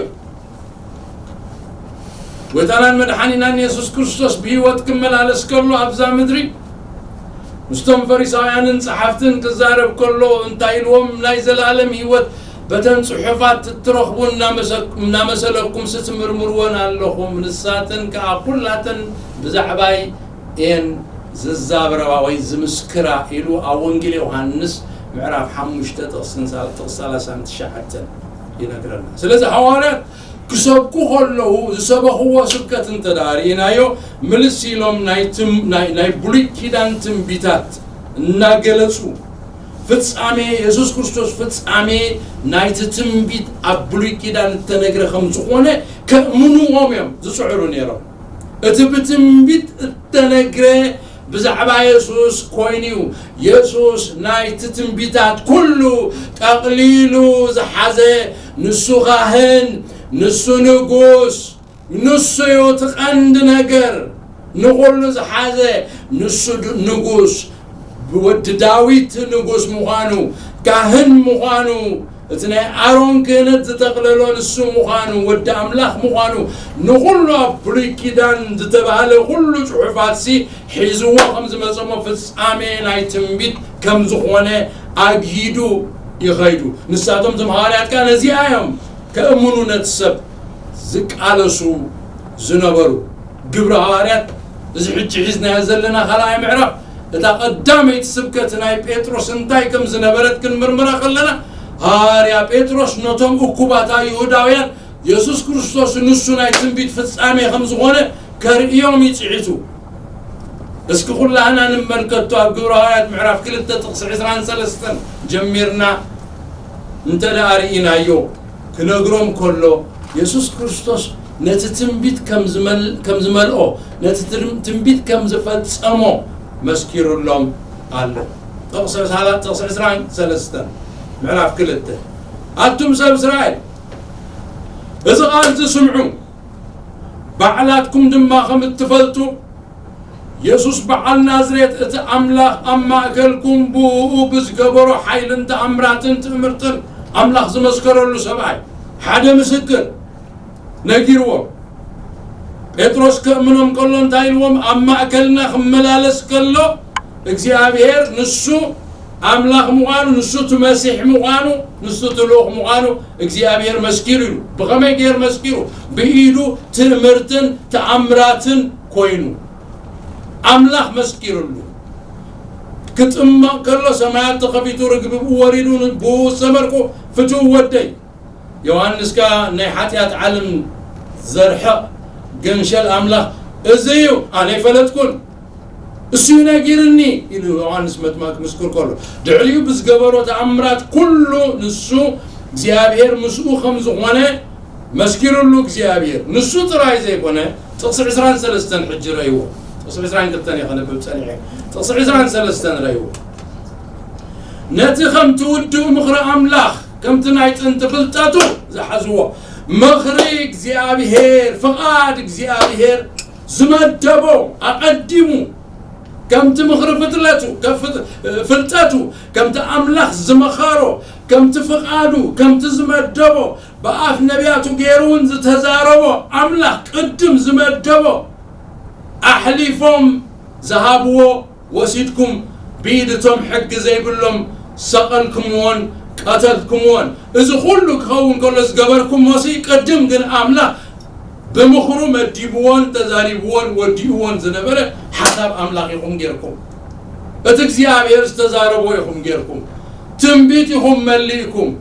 ጐይታናን መድሓኒናን የሱስ ክርስቶስ ብህይወት ክመላለስ ከሎ ኣብዛ ምድሪ ምስቶም ፈሪሳውያንን ጸሓፍትን ክዛረብ ከሎ እንታይ ኢልዎም? ናይ ዘለኣለም ህይወት በተን ጽሑፋት እትረኽቡ እናመሰ-፣ እናመሰለኩም ስትምርምርወን ኣለኹም። ንሳተን ከኣ ኩላተን ብዛዕባይ እየን ዝዛብረዋ ወይ ዝምስክራ ኢሉ ኣብ ወንጌል ዮሃንስ ምዕራፍ ሓሙሽተ ጥቕስን ሳ-፣ ጥቕሲ ሰላሳን ትሽዓተን ይነግረና። ስለዚ ሃዋርያት ክሰብኩ ከለዉ ዝሰበኽዎ ስብከት እንተ ደኣ ርኢናዮ፣ ምልስ ኢሎም ናይ ትም-፣ ናይ፣ ናይ ብሉይ ኪዳን ትንቢታት እናገለጹ፣ ፍጻሜ፣ የሱስ ክርስቶስ ፍጻሜ ናይቲ ትንቢት ኣብ ብሉይ ኪዳን እተነግረ ከም ዝኾነ ከእምንዎም እዮም ዝጽዕሩ ነይሮም። እቲ ብትንቢት እተነግረ ብዛዕባ የሱስ ኮይኑ እዩ። የሱስ ናይቲ ትንቢታት ኩሉ ጠቕሊሉ ዝሓዘ፣ ንሱ ካህን፣ ንሱ ንጉስ፣ ንሱ እዩ እቲ ቀንዲ ነገር። ንኹሉ ዝሓዘ ንሱ ድ-፣ ንጉስ፣ ወዲ ዳዊት ንጉስ ምዃኑ፣ ካህን ምዃኑ፣ እቲ ናይ ኣሮን ክህነት ዝጠቕለሎ ንሱ ምዃኑ፣ ወዲ ኣምላኽ ምዃኑ፣ ንኹሉ ኣብ ብሉይ ኪዳን ዝተባህለ ኩሉ ጽሑፋትሲ ሒዝዎ ከም ዝመጸሞ ፍጻሜ ናይ ትንቢት ከም ዝኾነ ኣግሂዱ ይኸይዱ። ንሳቶም እቶም ሃዋርያት ከኣ ነዚኣ እዮም ከእምኑ ነቲ ሰብ ዝቃለሱ ዝነበሩ። ግብሪ ሃዋርያት፣ እዚ ሕጂ ሒዝናዮ ዘለና ካልኣይ ምዕራፍ፣ እታ ቀዳመይቲ ስብከት ናይ ጴጥሮስ እንታይ ከም ዝነበረት ክንምርምራ ከለና፣ ሃዋርያ ጴጥሮስ ነቶም እኩባት ኣይሁዳውያን የሱስ ክርስቶስ ንሱ ናይ ትንቢት ፍጻሜ ከም ዝኾነ ከርእዮም እዩ ጽዒቱ። እስኪ ኩላህና ንመልከቶ፣ ኣብ ግብረ ሃዋርያት ምዕራፍ ክልተ ጥቕሲ ዕስራን ሰለስተን ጀሚርና እንተ ደኣ ርኢናዮ፣ ክነግሮም ከሎ፣ የሱስ ክርስቶስ ነቲ ትንቢት ከም ዝመል-፣ ከም ዝመልኦ፣ ነቲ ትር-፣ ትንቢት ከም ዝፈጸሞ መስኪሩሎም ኣሎ። ጥቕሲ ሳላ-፣ ጥቕሲ ዕስራን ሰለስተን፣ ምዕራፍ ክልተ። ኣቱም ሰብ እስራኤል፣ እዚ ቃል እዚ ስምዑ፣ ባዕላትኩም ድማ ከም እትፈልጡ፣ የሱስ በዓል ናዝሬት፣ እቲ ኣምላኽ ኣብ ማእከልኩም ብእኡ ብዝገበሮ ሓይልን ተኣምራትን ትእምርትን ኣምላኽ ዝመስከረሉ ሰብኣይ፣ ሓደ ምስክር ነጊርዎም። ጴጥሮስ ከእምኖም ከሎ እንታይ ኢልዎም? ኣብ ማእከልና ክመላለስ ከሎ እግዚኣብሔር ንሱ ኣምላኽ ምዃኑ፣ ንሱ እቲ መሲሕ ምዃኑ፣ ንሱ እቲ ልኡኽ ምዃኑ እግዚኣብሔር መስኪሩ ኢሉ። ብኸመይ ገይር መስኪሩ? ብኢዱ ትእምርትን ተኣምራትን ኮይኑ። ኣምላኽ መስኪሩሉ። ክጥመቕ ከሎ ሰማያት ተኸፊቱ፣ ርግቢ ብኡ ወሪዱ፣ ብኡ ዝሰመርኩ ፍቱው ወደይ። ዮሃንስ ከኣ ናይ ሓጢኣት ዓለም ዘርሕቕ ገንሸል ኣምላኽ እዚ እዩ፣ ኣነ ኣይፈለጥኩን፣ እሱ እዩ ነጊርኒ ኢሉ ዮሃንስ መጥምቅ ክምስክር ከሎ፣ ድሕሪኡ ብዝገበሮ ተኣምራት ኩሉ ንሱ እግዚኣብሔር ምስኡ ከም ዝኾነ መስኪሩሉ እግዚኣብሔር። ንሱ ጥራይ ዘይኮነ፣ ጥቕሲ ዕስራን ሰለስተን ሕጂ ረእይዎ። ጥቕሲ ዕስራን ክልተን እየ ከነብብ ጸኒሐ። ጥቕሲ ዕስራን ሰለስተን ረእይዎ። ነቲ ከምቲ ውዱእ ምኽሪ ኣምላኽ፣ ከምቲ ናይ ጥንቲ ፍልጠቱ ዝሓዝዎ፣ ምኽሪ እግዚኣብሔር፣ ፍቓድ እግዚኣብሔር ዝመደቦ ኣቐዲሙ፣ ከምቲ ምኽሪ ፍጥለቱ፣ ከፍ-፣ ፍልጠቱ፣ ከምቲ ኣምላኽ ዝመኸሮ፣ ከምቲ ፍቓዱ፣ ከምቲ ዝመደቦ፣ ብኣፍ ነቢያቱ ገይሩ እውን ዝተዛረቦ፣ ኣምላኽ ቅድም ዝመደቦ፣ ኣሕሊፎም ዝሃብዎ ወሲድኩም ብኢድ እቶም ሕጊ ዘይብሎም ሰቐልኩምዎን ቀተልኩምዎን። እዚ ኩሉ ክኸውን ከሎ ዝገበርኩሞሲ፣ ቅድም ግን ኣምላኽ ብምኽሩ መዲብዎን ተዛሪብዎን ወዲእዎን ዝነበረ ሓሳብ ኣምላኽ ኢኹም ጌርኩም። እቲ እግዚኣብሔር ዝተዛረቦ ኢኹም ጌርኩም። ትንቢት ኢኹም መሊእኩም።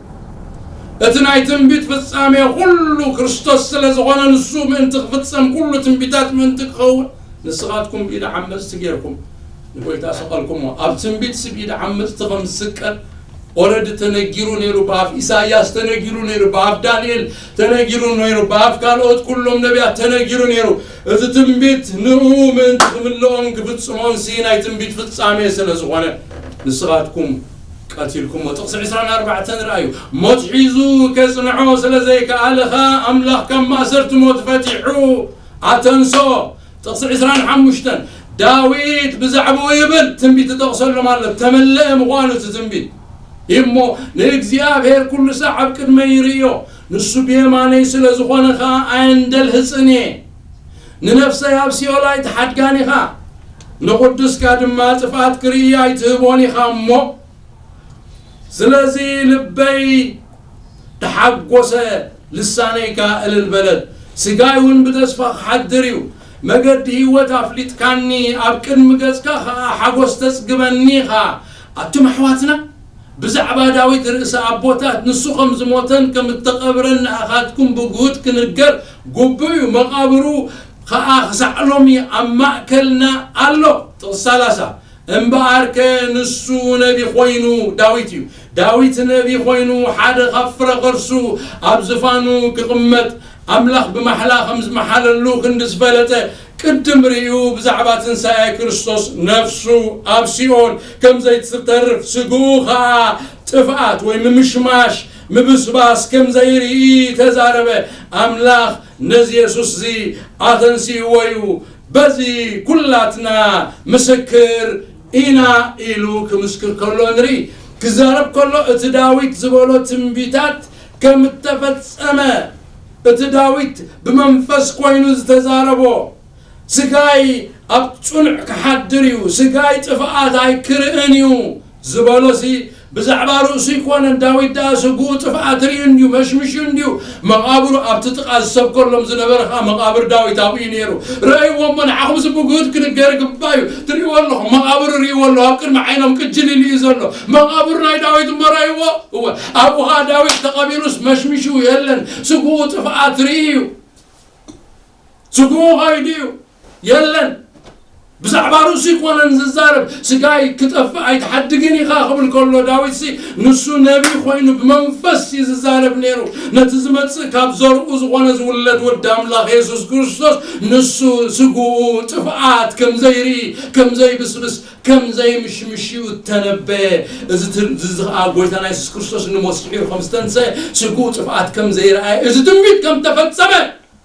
እቲ ናይ ትንቢት ፍጻሜ ኩሉ ክርስቶስ ስለ ዝኾነ፣ ንሱ ምእንቲ ክፍጸም፣ ኩሉ ትንቢታት ምእንቲ ክኸውን፣ ንስኻትኩም ብኢድ ዓመጽቲ ጌርኩም ንጎይታ ሰቐልኩሞ። ኣብ ትንቢትሲ ብኢድ ዓመጽቲ ከም ዝስቀል ኦረዲ ተነጊሩ ነይሩ። ብኣፍ ኢሳይያስ ተነጊሩ ነይሩ። ብኣፍ ዳንኤል ተነጊሩ ነይሩ። ብኣፍ ካልኦት ኩሎም ነቢያት ተነጊሩ ነይሩ። እዚ ትንቢት ንኡ ምእንቲ ክምልኦን ክፍጽሞን ሲ ናይ ትንቢት ፍጻሜ ስለ ዝኾነ፣ ንስኻትኩም ቀቲልኩሞ። ጥቕሲ ዕስራን ኣርባዕተን ረኣዩ። ሞት ሒዙ ከጽንዖ ስለ ዘይከኣለ ኸኣ ኣምላኽ ካብ ማእሰርቲ ሞት ፈቲሑ ኣተንስኦ። ጥቕሲ ዕስራን ሓሙሽተን ዳዊት ብዛዕባኡ ይብል፣ ትንቢት ይጠቕሰሎም ኣሎ። ተመለአ ምዃኑ እቲ ትንቢት። እሞ ንእግዚኣብሔር ኩሉ ሳዕ ኣብ ቅድመይ ይርእዮ፣ ንሱ ብየማነይ ስለ ዝኾነ ኸኣ ኣየንደልህጽን እየ። ንነፍሰይ ኣብ ሲኦል ኣይትሓድጋን ኢኻ፣ ንቕዱስካ ድማ ጥፍኣት ክርኢ ኣይትህቦን ኢኻ እሞ። ስለዚ ልበይ ተሓጎሰ፣ ልሳነይ ከኣ እልል በለት። ስጋይ እውን ብተስፋ ክሓድር እዩ። መገዲ ህይወት ኣፍሊጥካኒ፣ ኣብ ቅድሚ ገጽካ ከኣ ሓጎስ ተጽግበኒ ኢኻ። ኣቱም ኣሕዋትና፣ ብዛዕባ ዳዊት ርእሰ ኣቦታት፣ ንሱ ከም ዝሞተን ከም እተቐብረን ንኣኻትኩም ብግሁድ ክንገር ግቡእ እዩ። መቓብሩ ኸኣ ክሳዕ ሎሚ ኣብ ማእከልና ኣሎ። ጥቕሲ ሰላሳ። እምበኣርከ ንሱ ነቢ ኮይኑ፣ ዳዊት እዩ። ዳዊት ነቢ ኮይኑ ሓደ ካብ ፍረ ኸርሱ ኣብ ዝፋኑ ክቕመጥ ኣምላኽ ብማሕላ ከም ዝመሓለሉ ክንዲ ዝፈለጠ፣ ቅድም ርእዩ ብዛዕባ ትንሳኤ ክርስቶስ ነፍሱ ኣብ ሲኦል ከም ዘይትተርፍ፣ ስግኡ ኸኣ ጥፍኣት ወይ ምምሽማሽ፣ ምብስባስ ከም ዘይርኢ ተዛረበ። ኣምላኽ ነዚ የሱስ እዚ ኣተንሲእዎ እዩ። በዚ ኩላትና ምስክር ኢና ኢሉ ክምስክር ከሎ ንርኢ። ክዛረብ ከሎ እቲ ዳዊት ዝበሎ ትንቢታት ከም እተፈጸመ፣ እቲ ዳዊት ብመንፈስ ኮይኑ ዝተዛረቦ፣ ስጋይ ኣብ ጽኑዕ ክሓድር እዩ፣ ስጋይ ጥፍኣት ኣይክርእን እዩ ዝበሎሲ ብዛዕባ ርእሱ ኣይኮነን። ዳዊት ደኣ ስግኡ ጥፍኣት ርእዩ እንድዩ፣ መሽሚሹ እንድዩ። መቓብሩ ኣብቲ ጥቓ ዝሰብከሎም ዝነበረ ኸኣ መቓብር ዳዊት ኣብኡ እዩ ነይሩ። ረእይዎ እሞ ንዓኹም እዚ ብግሁድ ክንገር ይግባእ እዩ። ትርእይዎ ኣለኹም፣ መቓብሩ ርእይዎ ኣለኹ፣ ኣብ ቅድሚ ዓይኖም ቅጅል ኢሉ እዩ ዘሎ። መቓብር ናይ ዳዊት እሞ ረእይዎ። እወ፣ ኣብኡ ኸኣ ዳዊት ተቐቢሩስ መሽሚሹ የለን፣ ስግኡ ጥፍኣት ርእዩ እዩ። ስግኡ ኸይዱ እዩ። የለን። ብዛዕባ ርእሱ ኣይኮነን ዝዛረብ። ስጋይ ክጠፍእ ኣይትሓድግን ኢኻ ክብል ከሎ ዳዊትሲ ንሱ ነቢ ኮይኑ ብመንፈስ እዩ ዝዛረብ ነይሩ። ነቲ ዝመጽእ ካብ ዘርኡ ዝኾነ ዝውለድ ወዲ ኣምላኽ የሱስ ክርስቶስ ንሱ ስግኡ ጥፍኣት ከም ዘይርኢ፣ ከም ዘይብስብስ፣ ከም ዘይምሽምሽ እዩ እተነበየ። እዚ ት-፣ እዚ ኸኣ ጎይታና የሱስ ክርስቶስ ንሞት ስዒሩ ከም ዝተንሰአ፣ ስግኡ ጥፍኣት ከም ዘይረኣየ፣ እዚ ትንቢት ከም ተፈጸመ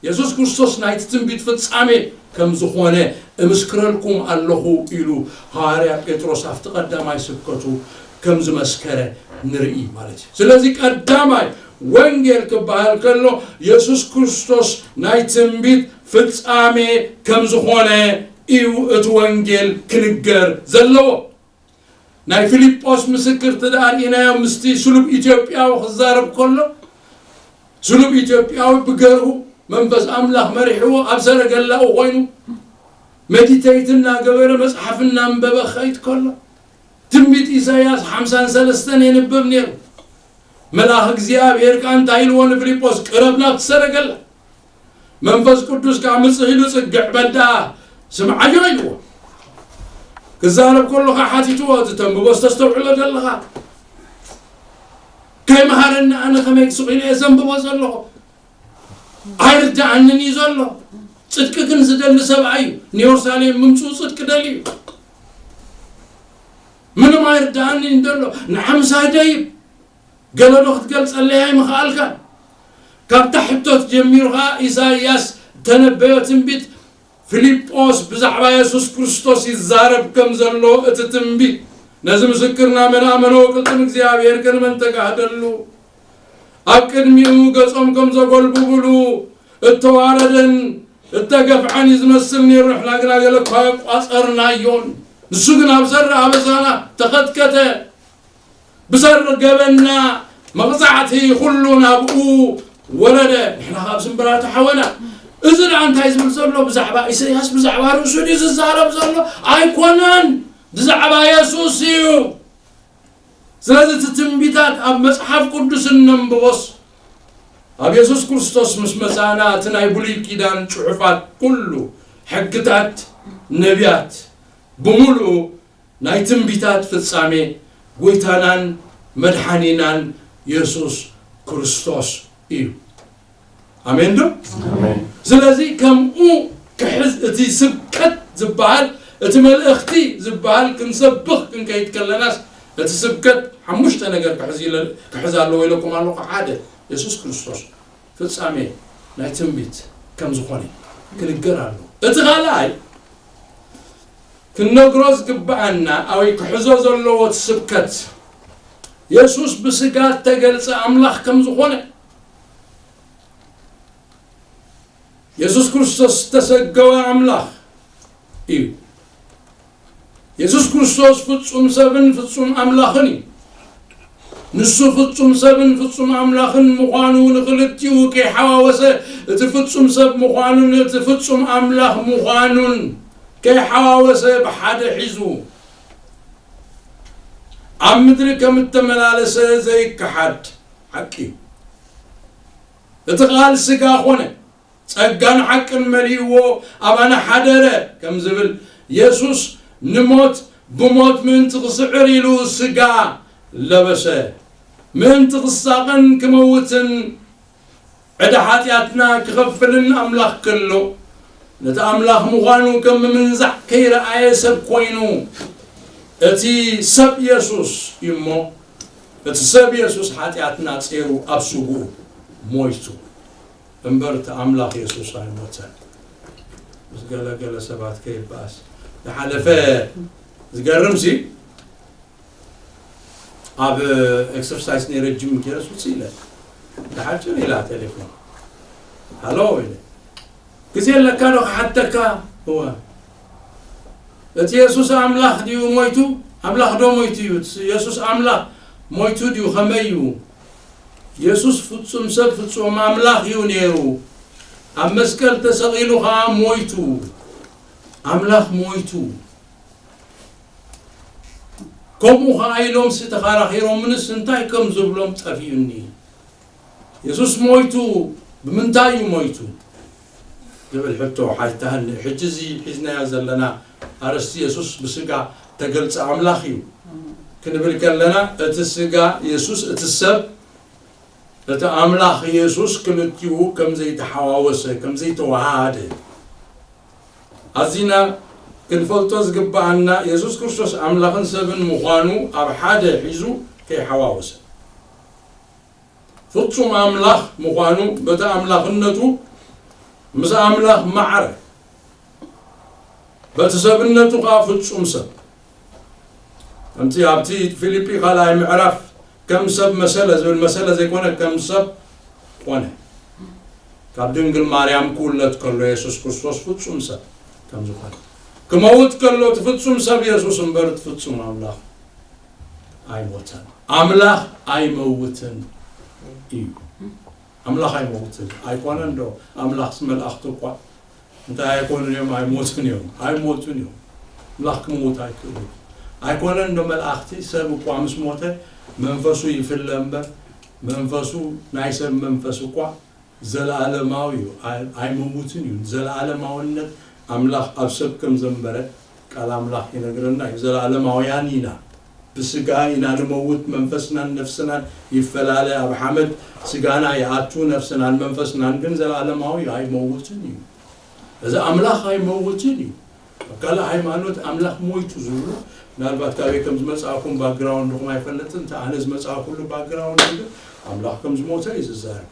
የሱስ ክርስቶስ ናይቲ ትንቢት ፍጻሜ ከም ዝኾነ እምስክረልኩም ኣለኹ ኢሉ ሃዋርያ ጴጥሮስ ኣብቲ ቀዳማይ ስብከቱ ከም ዝመስከረ ንርኢ ማለት እዩ። ስለዚ ቀዳማይ ወንጌል ክበሃል ከሎ የሱስ ክርስቶስ ናይ ትንቢት ፍጻሜ ከም ዝኾነ እዩ እቲ ወንጌል ክንገር ዘለዎ። ናይ ፊልጶስ ምስክርቲ ደኣ ርኢናዮ፣ ምስቲ ስሉብ ኢትዮጵያዊ ክዛረብ ከሎ፣ ስሉብ ኢትዮጵያዊ ብገርሁ መንፈስ ኣምላኽ መሪሕዎ ኣብ ሰረገላኡ ኮይኑ መዲተይት እናገበረ መጽሓፍ እናንበበ ክኸይድ ከሎ፣ ትንቢት ኢሳይያስ ሓምሳን ሰለስተን የንብብ ነይሩ። መልኣኽ እግዚኣብሔር ከኣ እንታይ ኢልዎ ንፊልጶስ? "ቅረብ ናብቲ ሰረገላ፣ መንፈስ ቅዱስ ከኣ ምጽእ ኢሉ ጽግዕ በል ደኣ ስምዓዮ" ኢልዎ። ክዛረብ ከሎ ከኣ ሓቲትዎ፣ "እዚ ተንብቦ ዝተስተውዕሎ ዘለኻ ከይመሃረኒ ኣነ ከመይ ስቕ ኢለ እየ ዘንብቦ ዘለኹ? ኣይርድኣንን እዩ ዘሎ። ጽድቂ ግን ዝደሊ ሰብኣይ እዩ፣ ንየሩሳሌም ምምጽኡ ጽድቂ ደልዩ እዩ። ምንም ኣይርድኣንን እዩ ዘሎ። ንዓምሳይ ደይብ ገለ ዶ ክትገልጸለይ ኣይምኽኣልካን?" ካብታ ሕቶት ጀሚሩ ኸኣ ኢሳይያስ ተነበዮ ትንቢት ፊልጶስ ብዛዕባ የሱስ ክርስቶስ ይዛረብ ከም ዘሎ እቲ ትንቢት፣ ነዚ ምስክርና መን ኣመኖ ቅልጽም እግዚኣብሔር ከን መን ተጋህደሉ፣ ኣብ ቅድሚኡ ገጾም ከም ዘጎልብብሉ እተዋረደን እተገፍዐን እዩ ዝመስል ነይሩ። ንሕና ግና ገለ እኳ ቋጸርናዮን፣ ንሱ ግን ኣብ ዘረ ኣበሳና ተኸትከተ። ብሰር ገበና መቕጻዕቲ ኩሉ ናብኡ ወረደ። ንሕና ካብ ስምብራቱ ሓወና። እዚ ደኣ እንታይ ዝብል ዘሎ? ብዛዕባ ኢሳይያስ፣ ብዛዕባ ርእሱ ድዩ ዝዛረብ ዘሎ? ኣይኮነን። ብዛዕባ የሱስ እዩ። ስለዚ እቲ ትንቢታት ኣብ መጽሓፍ ቅዱስ እነንብቦስ፣ ኣብ የሱስ ክርስቶስ ምስ መጻና፣ እቲ ናይ ብሉይ ኪዳን ጽሑፋት ኩሉ፣ ሕግታት፣ ነቢያት ብምሉኡ ናይ ትንቢታት ፍጻሜ ጎይታናን መድሓኒናን የሱስ ክርስቶስ እዩ። ኣሜን ዶ? ኣሜን። ስለዚ ከምኡ ክሕዝ፣ እቲ ስብከት ዝበሃል፣ እቲ መልእኽቲ ዝበሃል ክንሰብኽ ክንከይድ ከለናስ፣ እቲ ስብከት ሓሙሽተ ነገር ክሕዝ ኢለ-፣ ክሕዝ ኣለዎ ኢለኩም ኣለኹ። ሓደ፣ የሱስ ክርስቶስ ፍጻሜ ናይ ትንቢት ከም ዝኾነ ክንገር ኣለዎ። እቲ ካልኣይ፣ ክንነግሮ ዝግብኣና ወይ ክሕዞ ዘለዎ እቲ ስብከት፣ የሱስ ብስጋ እተገልጸ ኣምላኽ ከም ዝኾነ፣ የሱስ ክርስቶስ ዝተሰገወ ኣምላኽ እዩ። የሱስ ክርስቶስ ፍጹም ሰብን ፍጹም ኣምላኽን እዩ። ንሱ ፍጹም ሰብን ፍጹም ኣምላኽን ምዃኑ ንኽልቲኡ ከይሓዋወሰ፣ እቲ ፍጹም ሰብ ምዃኑን እቲ ፍጹም ኣምላኽ ምዃኑን ከይሓዋወሰ ብሓደ ሒዙ ኣብ ምድሪ ከም እተመላለሰ ዘይከሓድ ሓቂ እዩ። እቲ ቃል ስጋ ኾነ፣ ጸጋን ሓቅን መሊእዎ ኣባና ሓደረ፣ ከም ዝብል፣ የሱስ ንሞት ብሞት ምእንቲ ክስዕር ኢሉ ስጋ ለበሰ። ምእንቲ ክሳቐን ክመውትን ዕዳ ሓጢኣትና ክኸፍልን ኣምላኽ ከሎ፣ ነቲ ኣምላኽ ምዃኑ ከም ምምንዛዕ ከይረኣየ ሰብ ኮይኑ፣ እቲ ሰብ የሱስ እዩ እሞ፣ እቲ ሰብ የሱስ ሓጢኣትና ጼሩ ኣብ ስግኡ ሞይቱ። እምበር እቲ ኣምላኽ የሱስ ኣይሞተን። ምስ ገለ ገለ ሰባት ከይበኣስ ዝሓለፈ ዝገርም ሲ፣ ኣብ ኤክሰርሳይስ ነይረ፣ ጅም ገይረስ ውፅእ ኢለ፣ ተሓጭር ኢላ ቴሌፎን። ሃሎ ኢለ፣ ግዜ ኣለካ ዶ ክሓተካ? እወ። እቲ የሱስ ኣምላኽ ድዩ ሞይቱ? ኣምላኽ ዶ ሞይቱ እዩ? እቲ የሱስ ኣምላኽ ሞይቱ ድዩ? ከመይ እዩ? የሱስ ፍጹም ሰብ ፍጹም ኣምላኽ እዩ ነይሩ። ኣብ መስቀል ተሰቒሉ ኸዓ ሞይቱ። ኣምላኽ ሞይቱ። ከምኡ ኸዓ ኢሎምሲ ተኸራኺሮምንስ እንታይ ከም ዝብሎም ጠፊኡኒ። የሱስ ሞይቱ፣ ብምንታይ እዩ ሞይቱ? ዝብል ሕቶ ሓይታህኒ። ሕጂ እዚ ሒዝናዮ ዘለና ኣርእስቲ የሱስ ብስጋ ተገልጸ ኣምላኽ እዩ ክንብል ከለና፣ እቲ ስጋ የሱስ፣ እቲ ሰብ፣ እቲ ኣምላኽ የሱስ ክልቲኡ ከም ዘይተሓዋወሰ፣ ከም ዘይተወሃሃደ ኣዚና ክንፈልጦ ዝግብኣና፣ የሱስ ክርስቶስ ኣምላኽን ሰብን ምዃኑ ኣብ ሓደ ሒዙ ከይሓዋወሰ፣ ፍጹም ኣምላኽ ምዃኑ፣ በቲ ኣምላኽነቱ ምስ ኣምላኽ ማዕረ፣ በቲ ሰብነቱ ኸዓ ፍጹም ሰብ። ከምቲ ኣብቲ ፊልጲ ካልኣይ ምዕራፍ፣ ከም ሰብ መሰለ ዝብል፣ መሰለ ዘይኮነ፣ ከም ሰብ ኮነ። ካብ ድንግል ማርያም ክውለድ ከሎ የሱስ ክርስቶስ ፍጹም ሰብ ከም ዝኾነ፣ ክመውት ከሎ እቲ ፍጹም ሰብ የሱስ እምበር እቲ ፍጹም ኣምላኽ ኣይሞተን። ኣምላኽ ኣይመውትን እዩ። ኣምላኽ ኣይመውትን። ኣይኮነን ዶ ኣምላኽስ መላእኽቱ እኳ እንታይ ኣይኮኑን እዮም፣ ኣይሞቱን እዮም፣ ኣይሞቱን እዮም። ኣምላኽ ክመውት ኣይክእሉን። ኣይኮነን ዶ መላእኽቲ፣ ሰብ እኳ ምስ ሞተ መንፈሱ ይፍለ እምበር፣ መንፈሱ፣ ናይ ሰብ መንፈስ እኳ ዘለኣለማዊ እዩ፣ ኣይ-፣ ኣይመውትን እዩ። ዘለኣለማውነት ኣምላኽ ኣብ ሰብ ከም ዘንበረ ቃል ኣምላኽ ይነግረና እዩ። ዘለኣለማውያን ኢና። ብስጋ ኢና ንመውት፣ መንፈስናን ነፍስናን ይፈላለ፣ ኣብ ሓመድ ስጋና ይኣቱ፣ ነፍስናን መንፈስናን ግን ዘለኣለማዊ እዩ፣ ኣይመውትን እዩ። እዚ ኣምላኽ ኣይመውትን እዩ። ኣብ ካልእ ሃይማኖት ኣምላኽ ሞይቱ ዝብሉ፣ ምናልባት ካበይ ከም ዝመጻእኩም ባክግራውንድኹም ኣይፈልጥን፣ እንተ ኣነ ዝመጻእኩሉ ባክግራውንድ ግን ኣምላኽ ከም ዝሞተ እዩ ዝዛረብ።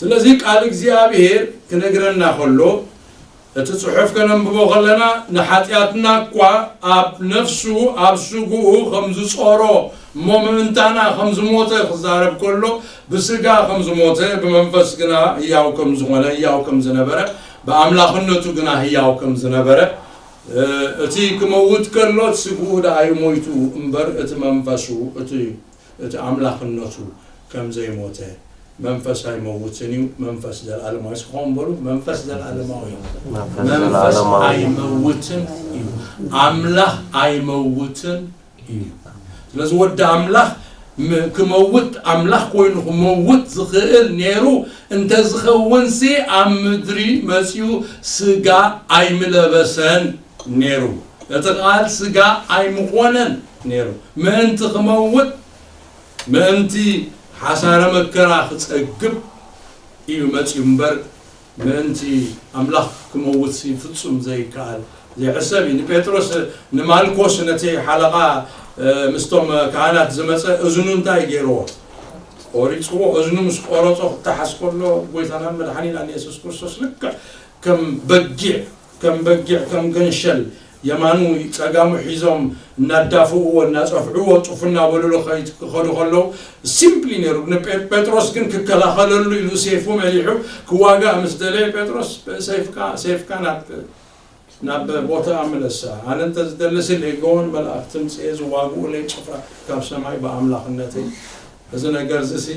ስለዚ ቃል እግዚኣብሔር ክነግረና ከሎ፣ እቲ ጽሑፍ ከነንብቦ ከለና፣ ንሓጢኣትና እኳ ኣብ ነፍሱ፣ ኣብ ስግኡ ከም ዝጾሮ፣ እሞ ምእንታና ከም ዝሞተ ክዛረብ ከሎ፣ ብስጋ ከም ዝሞተ፣ ብመንፈስ ግና ህያው ከም ዝኾነ፣ ህያው ከም ዝነበረ፣ ብኣምላኽነቱ ግና ህያው ከም ዝነበረ፣ እ፣ እቲ ክመውት ከሎ፣ እቲ ስግኡ ደኣ እዩ ሞይቱ እምበር፣ እቲ መንፈሱ፣ እቲ፣ እቲ ኣምላኽነቱ ከም ዘይሞተ፣ መንፈስ ኣይመውትን እዩ፣ መንፈስ ዘለኣለማዊ። እስኪ ከምኡ በሉ፣ መንፈስ ዘለኣለማዊ እዩ። መንፈስ መንፈስ ዘለኣለማዊ። ኣይመውትን እዩ። ኣምላኽ ኣይመውትን እዩ። ስለዚ ወዲ ኣምላኽ ም-፣ ክመውት፣ ኣምላኽ ኮይኑ ክመውት ዝኽእል ነይሩ እንተዝኸውንሲ፣ ኣብ ምድሪ መጺኡ ስጋ ኣይምለበሰን ነይሩ። እቲ ቃል ስጋ ኣይምኾነን ነይሩ። ምእንቲ ክመውት፣ ምእንቲ ሓሳረ መከራ ክጸግብ እዩ መጺኡ እምበር፣ ምእንቲ ኣምላኽ ክመውትሲ ፍጹም ዘይከኣል ዘይሕሰብ እዩ። ንጴጥሮስ፣ ንማልኮስ፣ ነቲ ሓለቓ ምስቶም ካህናት ዝመፀ እዝኑ እንታይ ገይርዎ? ቆሪፅዎ። እዝኑ ምስ ቆረፆ ክተሓዝ ከሎ ጎይታናን መድሓኒናን የሱስ ክርስቶስ ልክዕ ከም በጊዕ ከም በጊዕ ከም ገንሸል የማኑ ጸጋሙ ሒዞም እናዳፍእዎ እናጸፍዕዎ ጡፍ እናበሉሉ ክኸዱ ከለዉ ሲምፕሊ ነይሩ። ንጴጥሮስ ግን ክከላኸለሉ ኢሉ ሴፉ መሊሑ ክዋጋእ ምስ ደለየ ጴጥሮስ ሰይፍካ ሰይፍካ ናብ ናብ ቦታኣ ምለሳ። ኣነ እንተዝደልስ ኢለ ጎቦን መላእክትን ምጽኤ ዝዋግኡለይ ጭፍራ ካብ ሰማይ ብኣምላኽነተይ እዚ ነገር እዚ ሲ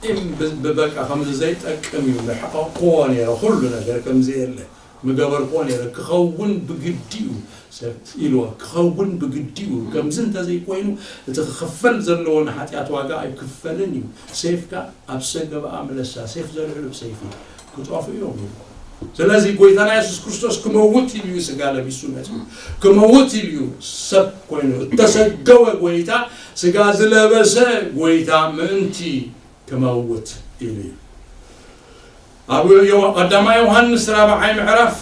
ኢም ብበቃ ከምዚ ዘይጠቅም እዩ ምሕቀቅዎ ነይረ ኩሉ ነገር ከምዚ የለ ምገበርክዎ ነይረ ክኸውን ብግዲ እዩ ኢልዎ ክኸውን ብግዲ እዩ ከምዚ እንተዘይኮይኑ እቲ ክኽፈል ዘለዎ ንሓጢኣት ዋጋ ኣይክፈልን እዩ ሴፍካ ኣብ ሰገባኣ ምለሳ ሴፍ ዘልዕሉ ብሰይፊ ክጠፉ እዮም ይብሉ ስለዚ ጎይታና የሱስ ክርስቶስ ክመውት ኢሉ እዩ ስጋ ለቢሱ መፅኡ ክመውት ኢሉ እዩ ሰብ ኮይኑ እተሰገወ ጎይታ ስጋ ዝለበሰ ጎይታ ምእንቲ ክመውት ኢሉ እዩ ኣብ ቀዳማ ዮሃንስ ራብዓይ ምዕራፍ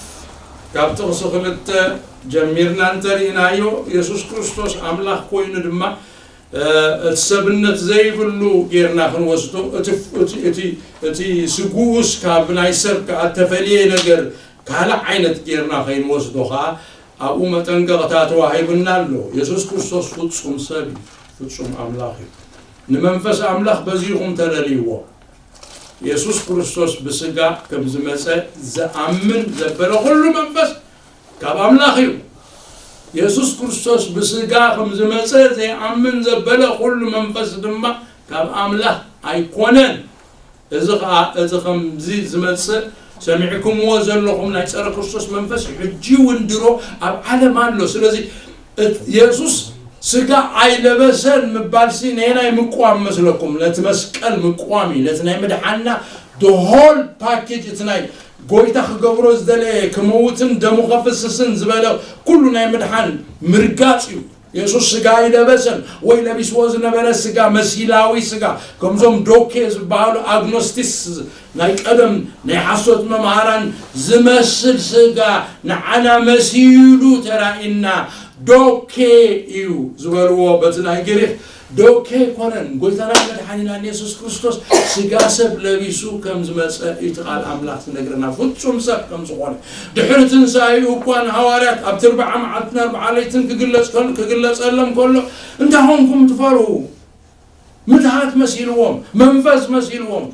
ካብ ጥቕሲ ክልተ ጀሚርና እንተርኢናዮ የሱስ ክርስቶስ ኣምላኽ ኮይኑ ድማ እቲ ሰብነት ዘይብሉ ጌርና ክንወስዶ እቲ ስጉኡስ ካብ ናይ ሰብ ከዓ ተፈልየ ነገር ካልእ ዓይነት ጌርና ከይንወስዶ ከዓ ኣብኡ መጠንቀቕታ ተዋሂቡና ኣሎ። የሱስ ክርስቶስ ፍጹም ሰብ እዩ፣ ፍጹም ኣምላኽ እዩ። ንመንፈስ ኣምላኽ በዚኹም ተለልይዎ። የሱስ ክርስቶስ ብስጋ ከም ዝመጸ ዝኣምን ዘበለ ኩሉ መንፈስ ካብ ኣምላኽ እዩ። የሱስ ክርስቶስ ብስጋ ከም ዝመጸ ዘይኣምን ዘበለ ኩሉ መንፈስ ድማ ካብ ኣምላኽ ኣይኮነን። እዚ ኸኣ እቲ ከምዚ ዝመጽእ ሰሚዕኩምዎ ዘለኹም ናይ ጸረ ክርስቶስ መንፈስ ሕጂ እውን ድሮ ኣብ ዓለም ኣሎ። ስለዚ የሱስ ስጋ ኣይለበሰን ምባልሲ ነየናይ ምቋም መስለኩም? ነቲ መስቀል ምቋም እዩ። ነቲ ናይ ምድሓንና the whole package እቲ ናይ ጎይታ ክገብሮ ዝደለየ ክመውትን ደሙ ከፍስስን ዝበለ ኩሉ ናይ ምድሓን ምርጋጽ እዩ። የሱስ ስጋ ኣይለበሰን ወይ ለቢስዎ ዝነበረ ስጋ መሲላዊ ስጋ ከምዞም ዶኬ ዝበሃሉ ኣግኖስቲስ ናይ ቀደም ናይ ሓሶት መምሃራን ዝመስል ስጋ ንዓና መሲሉ ተራኢና ዶኬ እዩ ዝበልዎ በቲ ናይ ግሪክ ዶኬ ኣይኮነን ጎይታናን መድሓኒናን የሱስ ክርስቶስ ስጋ ሰብ ለቢሱ ከም ዝመፀ እቲ ቃል ኣምላኽ ዝነግረና ፍፁም ሰብ ከም ዝኾነ ድሕሪ ትንሳኤኡ እኳ ንሃዋርያት ኣብቲ ኣርብዓ መዓልትን ኣርብዓ ለይትን ክግለፅ ከሎ- ክግለፀሎም ከሎ እንታይ ኾንኩም ትፈርሁ ምትሃት መሲልዎም መንፈስ መሲልዎም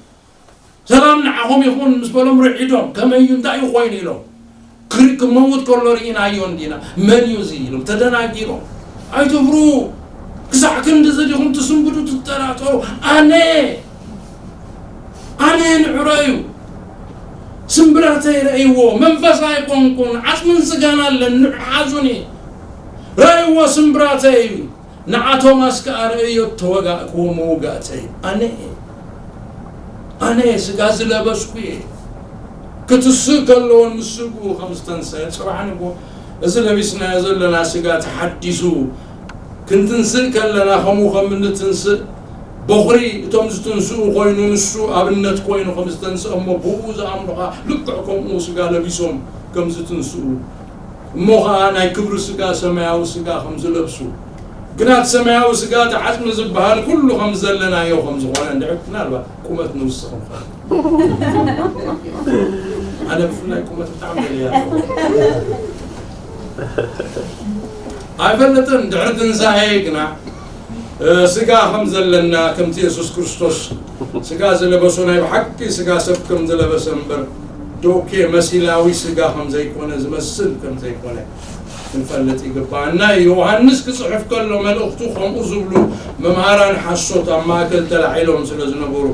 ሰላም ንዓኹም ይኹን ምስ በሎም ርዒዶም ከመይ እዩ እንታይ እዩ ኮይኑ ኢሎም ክሪ ክመውት ከሎ ርኢናዮ እንዲና መን እዩ እዚ ኢሎም ተደናጊሮም ኣይትፍሩ ክሳዕ ክንዲ እዚ ዲኹም ትስንብዱ ትጠራጠሩ ኣነ ኣነ ንዕሮ እዩ ስምብራተይ ረእይዎ መንፈስ ኣይኮንኩን ዓፅምን ስጋን ኣለን ንዕሓዙኒ ረእይዎ ስምብራተይ እዩ ንዓ ቶማስ ከኣ ረእዮ ተወጋእክዎ መውጋእተይ ኣነ እየ ኣነ እየ ስጋ ዝለበስኩ እየ ክትስእ ከለዎን ምስ ስግኡ ከም ዝተንሰአ ፅባሕ ንግሆ እዚ ለቢስናዮ ዘለና ስጋ ተሓዲሱ ክንትንስእ ከለና ከምኡ ከም እንትንስእ በኹሪ እቶም ዝትንስኡ ኮይኑ ንሱ ኣብነት ኮይኑ ከም ዝተንስአ እሞ ብኡ ዝኣምኑ ከዓ ልክዕ ከምኡ ስጋ ለቢሶም ከም ዝትንስኡ እሞ ኸዓ ናይ ክብሪ ስጋ ሰማያዊ ስጋ ከም ዝለብሱ ግና እቲ ሰማያዊ ስጋ እቲ ዓፅሚ ዝበሃል ኩሉ ከም ዘለናዮ ከም ዝኾነ እንድሕር ምናልባት ቁመት ንውስኽ ንኾን ኣነ ብፍላይ ቁመት ብጣዕሚ ደልያ ኣይፈለጥን ድሕሪ ትንሳኤ ግና ስጋ ከም ዘለና ከምቲ የሱስ ክርስቶስ ስጋ ዝለበሶ ናይ ብሓቂ ስጋ ሰብ ከም ዝለበሰ እምበር ዶኬ መሲላዊ ስጋ ከም ዘይኮነ ዝመስል ከም ዘይኮነ ክንፈልጥ ይግባኣና እዩ። ዮሃንስ ክጽሕፍ ከሎ መልእኽቱ ከምኡ ዝብሉ መምሃራን ሓሶት ኣብ ማእከል ተላዒሎም ስለ ዝነበሩ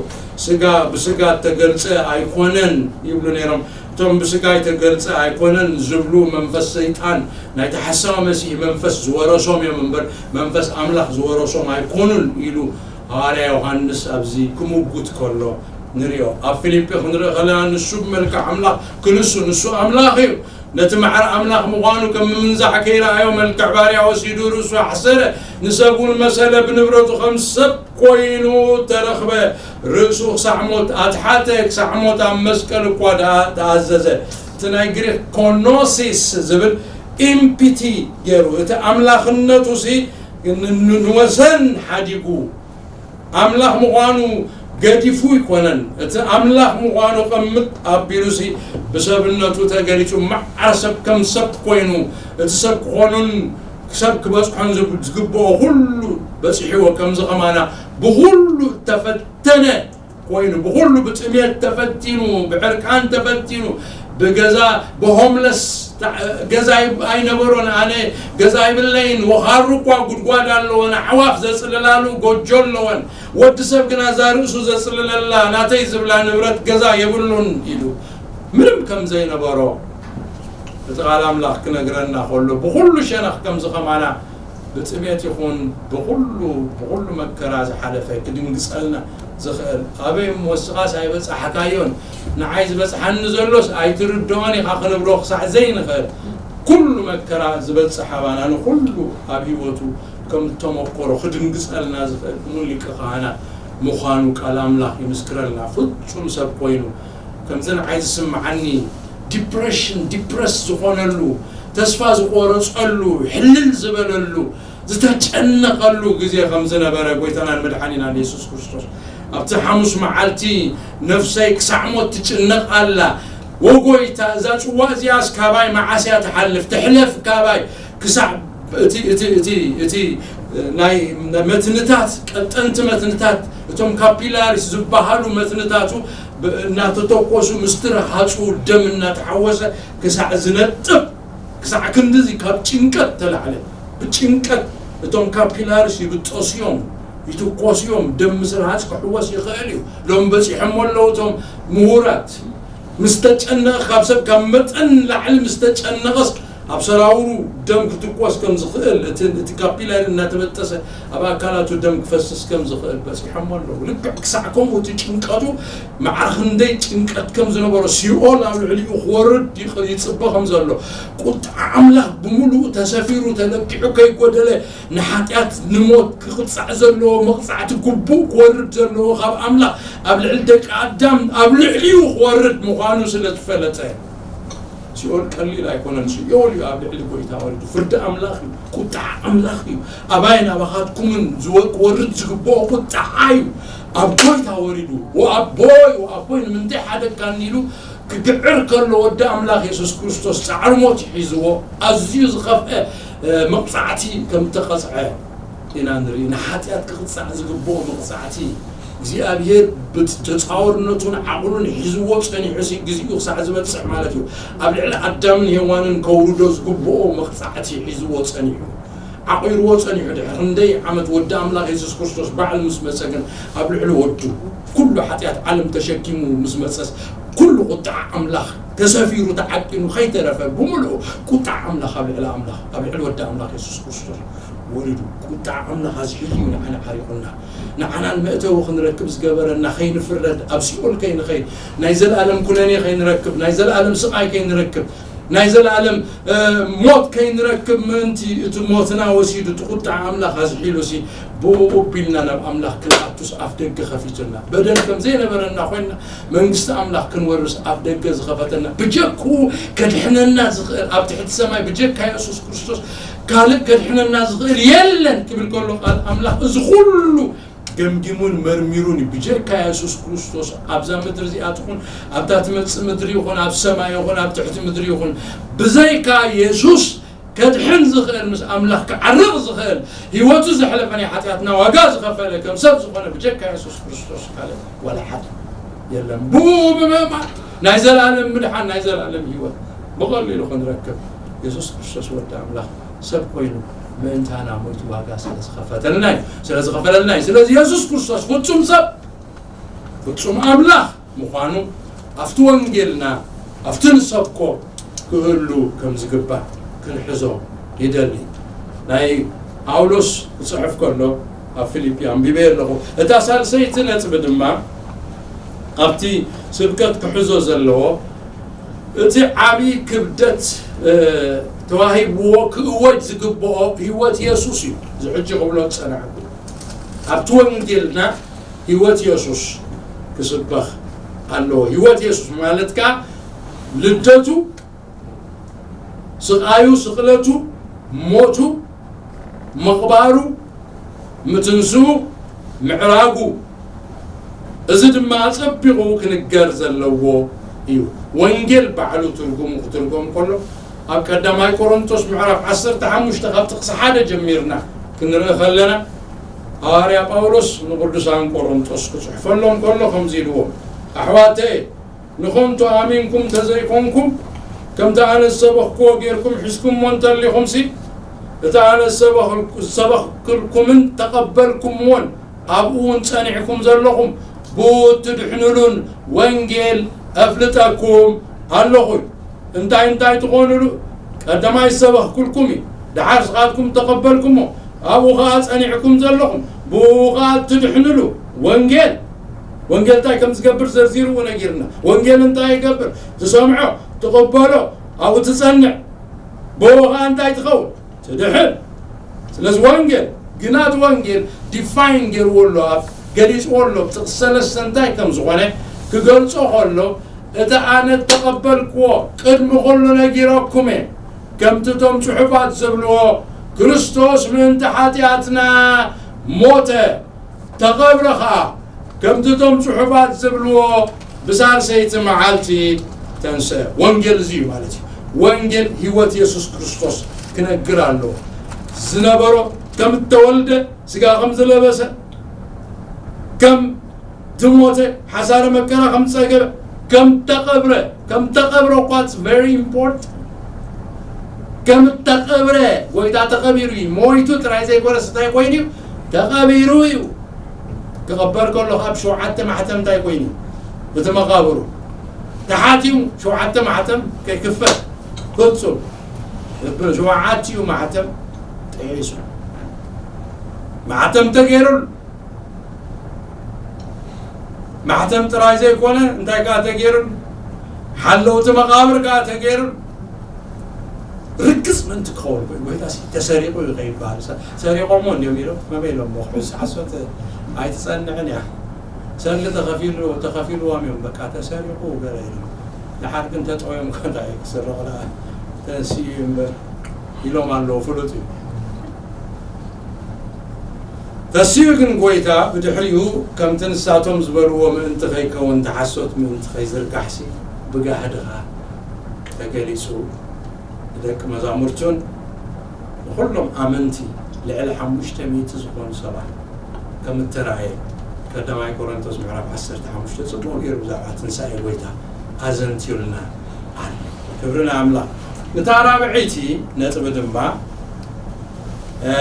ስጋ ብስጋ እተገልጸ ኣይኮነን ይብሉ ነይሮም። እቶም ብስጋ ኣይተገልጸ ኣይኮነን ዝብሉ መንፈስ ሰይጣን ናይቲ ሓሳዊ መሲሕ መንፈስ ዝወረሶም እዮም እምበር መንፈስ ኣምላኽ ዝወረሶም ኣይኮኑን ኢሉ ሃዋርያ ዮሃንስ ኣብዚ ክምጉት ከሎ ንሪኦ። ኣብ ፊልጲ ክንርኢ ከለና ንሱ ብመልክዕ ኣምላኽ ክንሱ፣ ንሱ ኣምላኽ እዩ። ነቲ ማዕረ ኣምላኽ ምዃኑ ከም ምምንዛዕ ከይረኣዮ መልክዕ ባርያ ወሲዱ ርእሱ ኣሕሰረ፣ ንሰብ እውን መሰለ፣ ብንብረቱ ከም ሰብ ኮይኑ ተረኽበ፣ ርእሱ ክሳዕ ሞት ኣትሓተ፣ ክሳዕ ሞት ኣብ መስቀል እኳ ደኣ ተኣዘዘ። እቲ ናይ ግሪክ ኮኖሲስ ዝብል ኢምፒቲ ገይሩ፣ እቲ ኣምላኽነቱ ሲ ን- ን- ንወሰን ሓዲጉ ኣምላኽ ምዃኑ ገዲፉ ኣይኮነን። እቲ ኣምላኽ ምዃኑ ቅምጥ ኣቢሉ ሲ ብሰብነቱ ተገሊጹ፣ ማዕረ ሰብ ከም ሰብ ኮይኑ፣ እቲ ሰብ ክኾኑን ሰብ ክበጽሖን ዝግ- ዝግብኦ ኩሉ በጺሕዎ። ከምዚ ከማና ብኹሉ እተፈተነ ኮይኑ፣ ብኹሉ ብጥሜት ተፈቲኑ፣ ብዕርቃን ተፈቲኑ፣ ብገዛ ብሆምለስ ታ- ገዛ ይብ- ኣይነበሮን። ኣነ ገዛ ኣይብለይን፣ ወኻሩ እኳ ጉድጓድ ኣለወን፣ ኣዕዋፍ ዘጽልላሉ ጎጆ ኣለወን። ወዲ ሰብ ግና እዛ ርእሱ ዘጽልለላ ናተይ ዝብላ ንብረት ገዛ የብሉን ኢሉ ምንም ከም ዘይነበሮ እቲ ቃል ኣምላኽ ክነግረና ከሎ፣ ብኹሉ ሸነኽ ከምዚ ከማና ብጥሜት ይኹን ብኹሉ ብኹሉ መከራ ዝሓለፈ ክድንግጸልና ዝኽእል፣ ኣበይ እሞ እስኻስ ኣይበጻሕካዮን፣ ንዓይ ዝበጽሓኒ ዘሎስ ኣይትርድኦን ኢኻ ክንብሎ ክሳዕ ዘይንኽእል፣ ኩሉ መከራ ዝበጽሕ ኣባና ንኹሉ ኣብ ህይወቱ ከም እተመኮሮ ክድንግጸልና ዝኽእል እሙን ሊቀ ካህናት ምዃኑ ቃል ኣምላኽ ይምስክረልና። ፍጹም ሰብ ኮይኑ ከምዚ ንዓይ ዝስምዓኒ ዲፕሬሽን፣ ዲፕረስ ዝኾነሉ፣ ተስፋ ዝቆረጸሉ፣ ሕልል ዝበለሉ፣ ዝተጨነቐሉ ግዜ ከም ዝነበረ ጎይታናን መድሓኒናን የሱስ ክርስቶስ ኣብቲ ሓሙስ መዓልቲ ነፍሰይ ክሳዕ ሞት ትጭነቕ ኣላ። ወጎይታ፣ እዛ ጽዋ እዚኣስ ካባይ መዓስ እያ ትሓልፍ? ትሕለፍ ካባይ ክሳዕ እቲ እቲ እቲ እቲ ናይ መትንታት ቀጠንቲ መትንታት እቶም ካፒላሪስ ዝበሃሉ መትንታቱ ብ- እናተተኮሱ ምስቲ ረሃፁ ደም እናተሓወሰ ክሳዕ ዝነጥብ ክሳዕ ክንድዚ ካብ ጭንቀት ተላዕለ። ብጭንቀት እቶም ካፒላሪስ ይብጠሱ እዮም፣ ይትኮሱ እዮም። ደም ምስ ረሃፅ ክሕወስ ይኽእል እዩ። ሎም በፂሖሞ ኣለዉ እቶም ምሁራት። ምስ ተጨነቐ ካብ ሰብ ካብ መጠን ላዕሊ ምስ ተጨነቐስ ኣብ ሰራውሩ ደም ክትኮስ ከም ዝኽእል እቲ እቲ ካፒላሪ እናተበጠሰ ኣብ ኣካላቱ ደም ክፈስስ ከም ዝኽእል በፂሖሞ ኣለዉ። ልክዕ ክሳዕ ከምኡ እቲ ጭንቀቱ መዓር ክንደይ ጭንቀት ከም ዝነበሮ ሲኦል ኣብ ልዕሊኡ ክወርድ ይቕ- ይፅበ ከም ዘሎ ቁጥዓ ኣምላኽ ብምሉኡ ተሰፊሩ ተለኪዑ ከይጎደለ ንሓጢኣት ንሞት ክቕጻዕ ዘለዎ መቕጻዕቲ ግቡእ ክወርድ ዘለዎ ካብ ኣምላኽ ኣብ ልዕሊ ደቂ ኣዳም ኣብ ልዕሊኡ ክወርድ ምዃኑ ስለ ዝፈለጠ። ሲኦል ቀሊል ኣይኮነን። ሲኦል እዩ ኣብ ልዕሊ ጎይታ ወሪዱ። ፍርዲ ኣምላኽ እዩ። ቁጥዓ ኣምላኽ እዩ። ኣባይን ኣባኻትኩምን ዝወ- ክወርድ ዝግብኦ ቁጥዓ እዩ ኣብ ጎይታ ወሪዱ። ወኣቦይ ወኣቦይ ንምንታይ ሓደግካኒ ኢሉ ክግዕር ከሎ ወዲ ኣምላኽ የሱስ ክርስቶስ ጻዕሪ ሞት ሒዝዎ ኣዝዩ ዝኸፍአ መቕጻዕቲ ከም እተቐጽዐ ኢና ንርኢ። ንሓጢኣት ክቕጻዕ ዝግብኦ መቕጻዕቲ እግዚኣብሔር ብተጻወርነቱን ዓቕሉን ሒዝዎ ጸኒሑ ሲ ግዜኡ ክሳዕ ዝበጽሕ ማለት እዩ። ኣብ ልዕሊ ኣዳምን ሄዋንን ከውርዶ ዝግብኦ መቕጻዕቲ ሒዝዎ ጸኒሑ ዓቒርዎ ጸኒሑ ድሕሪ ክንደይ ዓመት ወዲ ኣምላኽ የሱስ ክርስቶስ ባዕሉ ምስ መጸ ግን ኣብ ልዕሊ ወዱ ኩሉ ሓጢኣት ዓለም ተሸኪሙ ምስ መጸስ ኩሉ ቁጥዓ ኣምላኽ ተሰፊሩ ተዓቂኑ ከይተረፈ ብምልኡ ቁጥዓ ኣምላኽ ኣብ ልዕሊ ኣምላኽ ኣብ ልዕሊ ወዲ ኣምላኽ የሱስ ክርስቶስ ወሪዱ ቁጥዓ ኣምላኽ ኣዝሒሉ እዩ ንዓና ዓሪቑና ንዓና ንመእተዊ ክንረክብ ዝገበረና ከይንፍረድ ኣብ ሲኦል ከይንኸይድ ናይ ዘለኣለም ኩነኔ ከይንረክብ ናይ ዘለኣለም ስቓይ ከይንረክብ ናይ ዘለኣለም ሞት ከይንረክብ ምእንቲ እቲ ሞትና ወሲዱ እቲ ቁጣ ኣምላኽ ኣዝሒሉሲ ብኡ ቢልና ናብ ኣምላኽ ክንኣቱስ ኣፍ ደገ ከፊቱልና በደል ከም ዘይነበረና ኮይንና መንግስቲ ኣምላኽ ክንወርስ ኣፍ ደገ ዝኸፈተልና ብጀክኡ ከድሕነና ዝኽእል ኣብ ትሕቲ ሰማይ ብጀካ የሱስ ክርስቶስ ካልእ ከድሕነና ዝኽእል የለን ክብል ከሎ ቃል ኣምላኽ እዚ ኩሉ ገምጊሙን መርሚሩን እዩ። ብጀካ የሱስ ክርስቶስ ኣብዛ ምድሪ እዚኣ ትኹን ኣብታ ትመጽእ ምድሪ ይኹን ኣብ ሰማይ ይኹን ኣብ ትሕቲ ምድሪ ይኹን ብዘይካ የሱስ ከድሕን ዝኽእል ምስ ኣምላኽ ክዓርቕ ዝኽእል ህይወቱ ዘሕለፈ ናይ ሓጢኣትና ዋጋ ዝኸፈለ ከም ሰብ ዝኾነ ብጀካ የሱስ ክርስቶስ ካልእ ዋላ ሓደ የለን። ብኡ ብምእማን ናይ ዘላለም ምድሓን ናይ ዘላለም ህይወት ብቐሊሉ ክንረክብ የሱስ ክርስቶስ ወዲ ኣምላኽ ሰብ ኮይኑ ምእንታና ሞይቱ ዋጋ ስለ ዝኸፈተልና እዩ ስለ ዝኸፈለልና እዩ ስለዚ የሱስ ክርስቶስ ፍጹም ሰብ ፍጹም ኣምላኽ ምዃኑ ኣብቲ ወንጌልና ኣብቲ ንሰብኮ ክህሉ ከም ዝግባእ ክንሕዞ ይደሊ ናይ ጳውሎስ ክፅሕፍ ከሎ ኣብ ፊልፒ ኣንቢበ ኣለኹ እታ ሳልሰይቲ ነጥቢ ድማ ኣብቲ ስብከት ክሕዞ ዘለዎ እቲ ዓብዪ ክብደት ተዋሂብዎ ክእወጅ ዝግብኦ ህይወት የሱስ እዩ። እዚ ሕጂ ክብሎ ዝፀናሕኩ ኣብቲ ወንጌልና ህይወት የሱስ ክስበኽ ኣለዎ። ህይወት የሱስ ማለት ከዓ ልደቱ፣ ስቓዩ፣ ስቕለቱ፣ ሞቱ፣ ምቕባሩ፣ ምትንስኡ፣ ምዕራጉ፣ እዚ ድማ ኣጸቢቑ ክንገር ዘለዎ እዩ። ወንጌል ባዕሉ ትርጉሙ ክትርጎም ከሎ፣ ኣብ ቀዳማይ ቆሮንቶስ ምዕራፍ ዓሰርተ ሓሙሽተ ካብ ጥቕሲ ሓደ ጀሚርና ክንርኢ ከለና፣ ሃዋርያ ጳውሎስ ንቅዱሳን ቆሮንቶስ ክጽሕፈሎም ከሎ ከምዚ ኢልዎም፣ ኣሕዋተየ፣ ንኸንቱ ኣሚንኩም ተዘይኮንኩም፣ ከምቲ ኣነ ዝሰበኽክዎ ጌርኩም ሒዝኩምዎ እንተሊኹምሲ፣ እቲ ኣነ ዝሰበኽል-፣ ዝሰበኽክልኩምን ተቐበልኩምዎን ኣብኡ እውን ጸኒዕኩም ዘለኹም፣ ብኡ እትድሕኑሉን ወንጌል ኣፍልጠኩም ኣለኹ። እንታይ እንታይ ትኾኑሉ? ቀዳማይ ዝሰበኽኩልኩም እዩ፣ ደሓር ስኻትኩም ተቐበልኩሞ፣ ኣብኡ ኸዓ ጸኒዕኩም ዘለኹም፣ ብኡ ኸዓ እትድሕኑሉ ወንጌል። ወንጌል እንታይ ከም ዝገብር ዘርዚሩ እውን ነጊርና። ወንጌል እንታይ ይገብር? ትሰምዖ፣ ትቕበሎ፣ ኣብኡ ትጸንዕ። ብኡ ኸዓ እንታይ ትኸውን? ትድሕን። ስለዚ ወንጌል ግና፣ እቲ ወንጌል ዲፋይን ገይርዎ ኣሎ፣ ኣብ ገሊጽዎ ኣሎ፣ ጥቕሲ ሰለስተ እንታይ ከም ዝኾነ ክገልጾ ከሎ፣ እቲ ኣነ እተቐበልክዎ ቅድሚ ኹሉ ነጊረኩም እየ። ከምቲ እቶም ጽሑፋት ዝብልዎ፣ ክርስቶስ ምእንቲ ሓጢኣትና ሞተ፣ ተቐብረ ኸኣ፣ ከምቲ እቶም ጽሑፋት ዝብልዎ፣ ብሳልሰይቲ መዓልቲ ተንስአ። ወንጌል እዚ እዩ ማለት እዩ። ወንጌል ህይወት የሱስ ክርስቶስ ክነግር ኣለዎ። ዝነበሮ፣ ከም እተወልደ፣ ስጋ ከም ዝለበሰ፣ ከም ዝሞተ፣ ሓሳረ መከራ ከም ዝጸገበ፣ ከም ተቐብረ፣ ከም ተቐብረ እኳ፣ it's very important። ከም ተቐብረ፣ ጎይታ ተቐቢሩ እዩ። ሞይቱ ጥራይ ዘይኮነስ እንታይ ኮይኑ እዩ? ተቐቢሩ እዩ። ክቕበር ከሎ ካብ ሸውዓተ ማሕተም እንታይ ኮይኑ እዩ? እቲ መቓብሩ ተሓቲሙ፣ ሸውዓተ ማሕተም ከይክፈት ፍጹም። ሸውዓቲኡ ማሕተም ጥሒሱ። ማሕተም ተገይሩሉ። ማሕተም ጥራይ ዘይኮነ፣ እንታይ ከኣ ተገይሩሉ? ሓለውቲ መቓብር ከኣ ተገይሩሉ። ርግጽ ምእንቲ ክኸውን ኮይኑ፣ ጎይታ ሲ ተሰሪቑ እዩ ከይበሃል። ሰ-፣ ሰሪቖሞ እንዲዮም ኢሎም፣ መመ ኢሎሞ፣ ኩዕሶ ሓሶት ኣይትጸንዕን እያ። ሰልዲ ተኸፊሉ-፣ ተኸፊልዎም እዮም፣ በቃ ተሰሪቑ ገለ ኢሎም። ደሓር ግን ተጠውዮም ከ እንታይ ክስረቕ ደኣ ተንስኡ እዩ እምበር ኢሎም ኣለዉ፣ ፍሉጥ እዩ። ተሲኡ ግን ጎይታ ብድሕሪኡ ከምቲ ንሳቶም ዝበልዎ ምእንቲ ከይከውን፣ ተሓሶት ምእንቲ ከይዝርጋሕሲ ብጋህዲ ኸኣ ተገሊጹ። ንደቂ መዛሙርቱን ንኹሎም ኣመንቲ ልዕሊ ሓሙሽተ ሚእቲ ዝኾኑ ሰባት ከም እተራእየ ቀዳማይ ቆሮንቶስ ምዕራፍ ዓሰርተ ሓሙሽተ ጽቡቕ ገይሩ ብዛዕባ ትንሳኤ ጎይታ ኣዘንትዩልና ኣሎ። ክብሪ ንኣምላኽ። ንታ ራብዐይቲ ነጥቢ ድማ፣ እ፣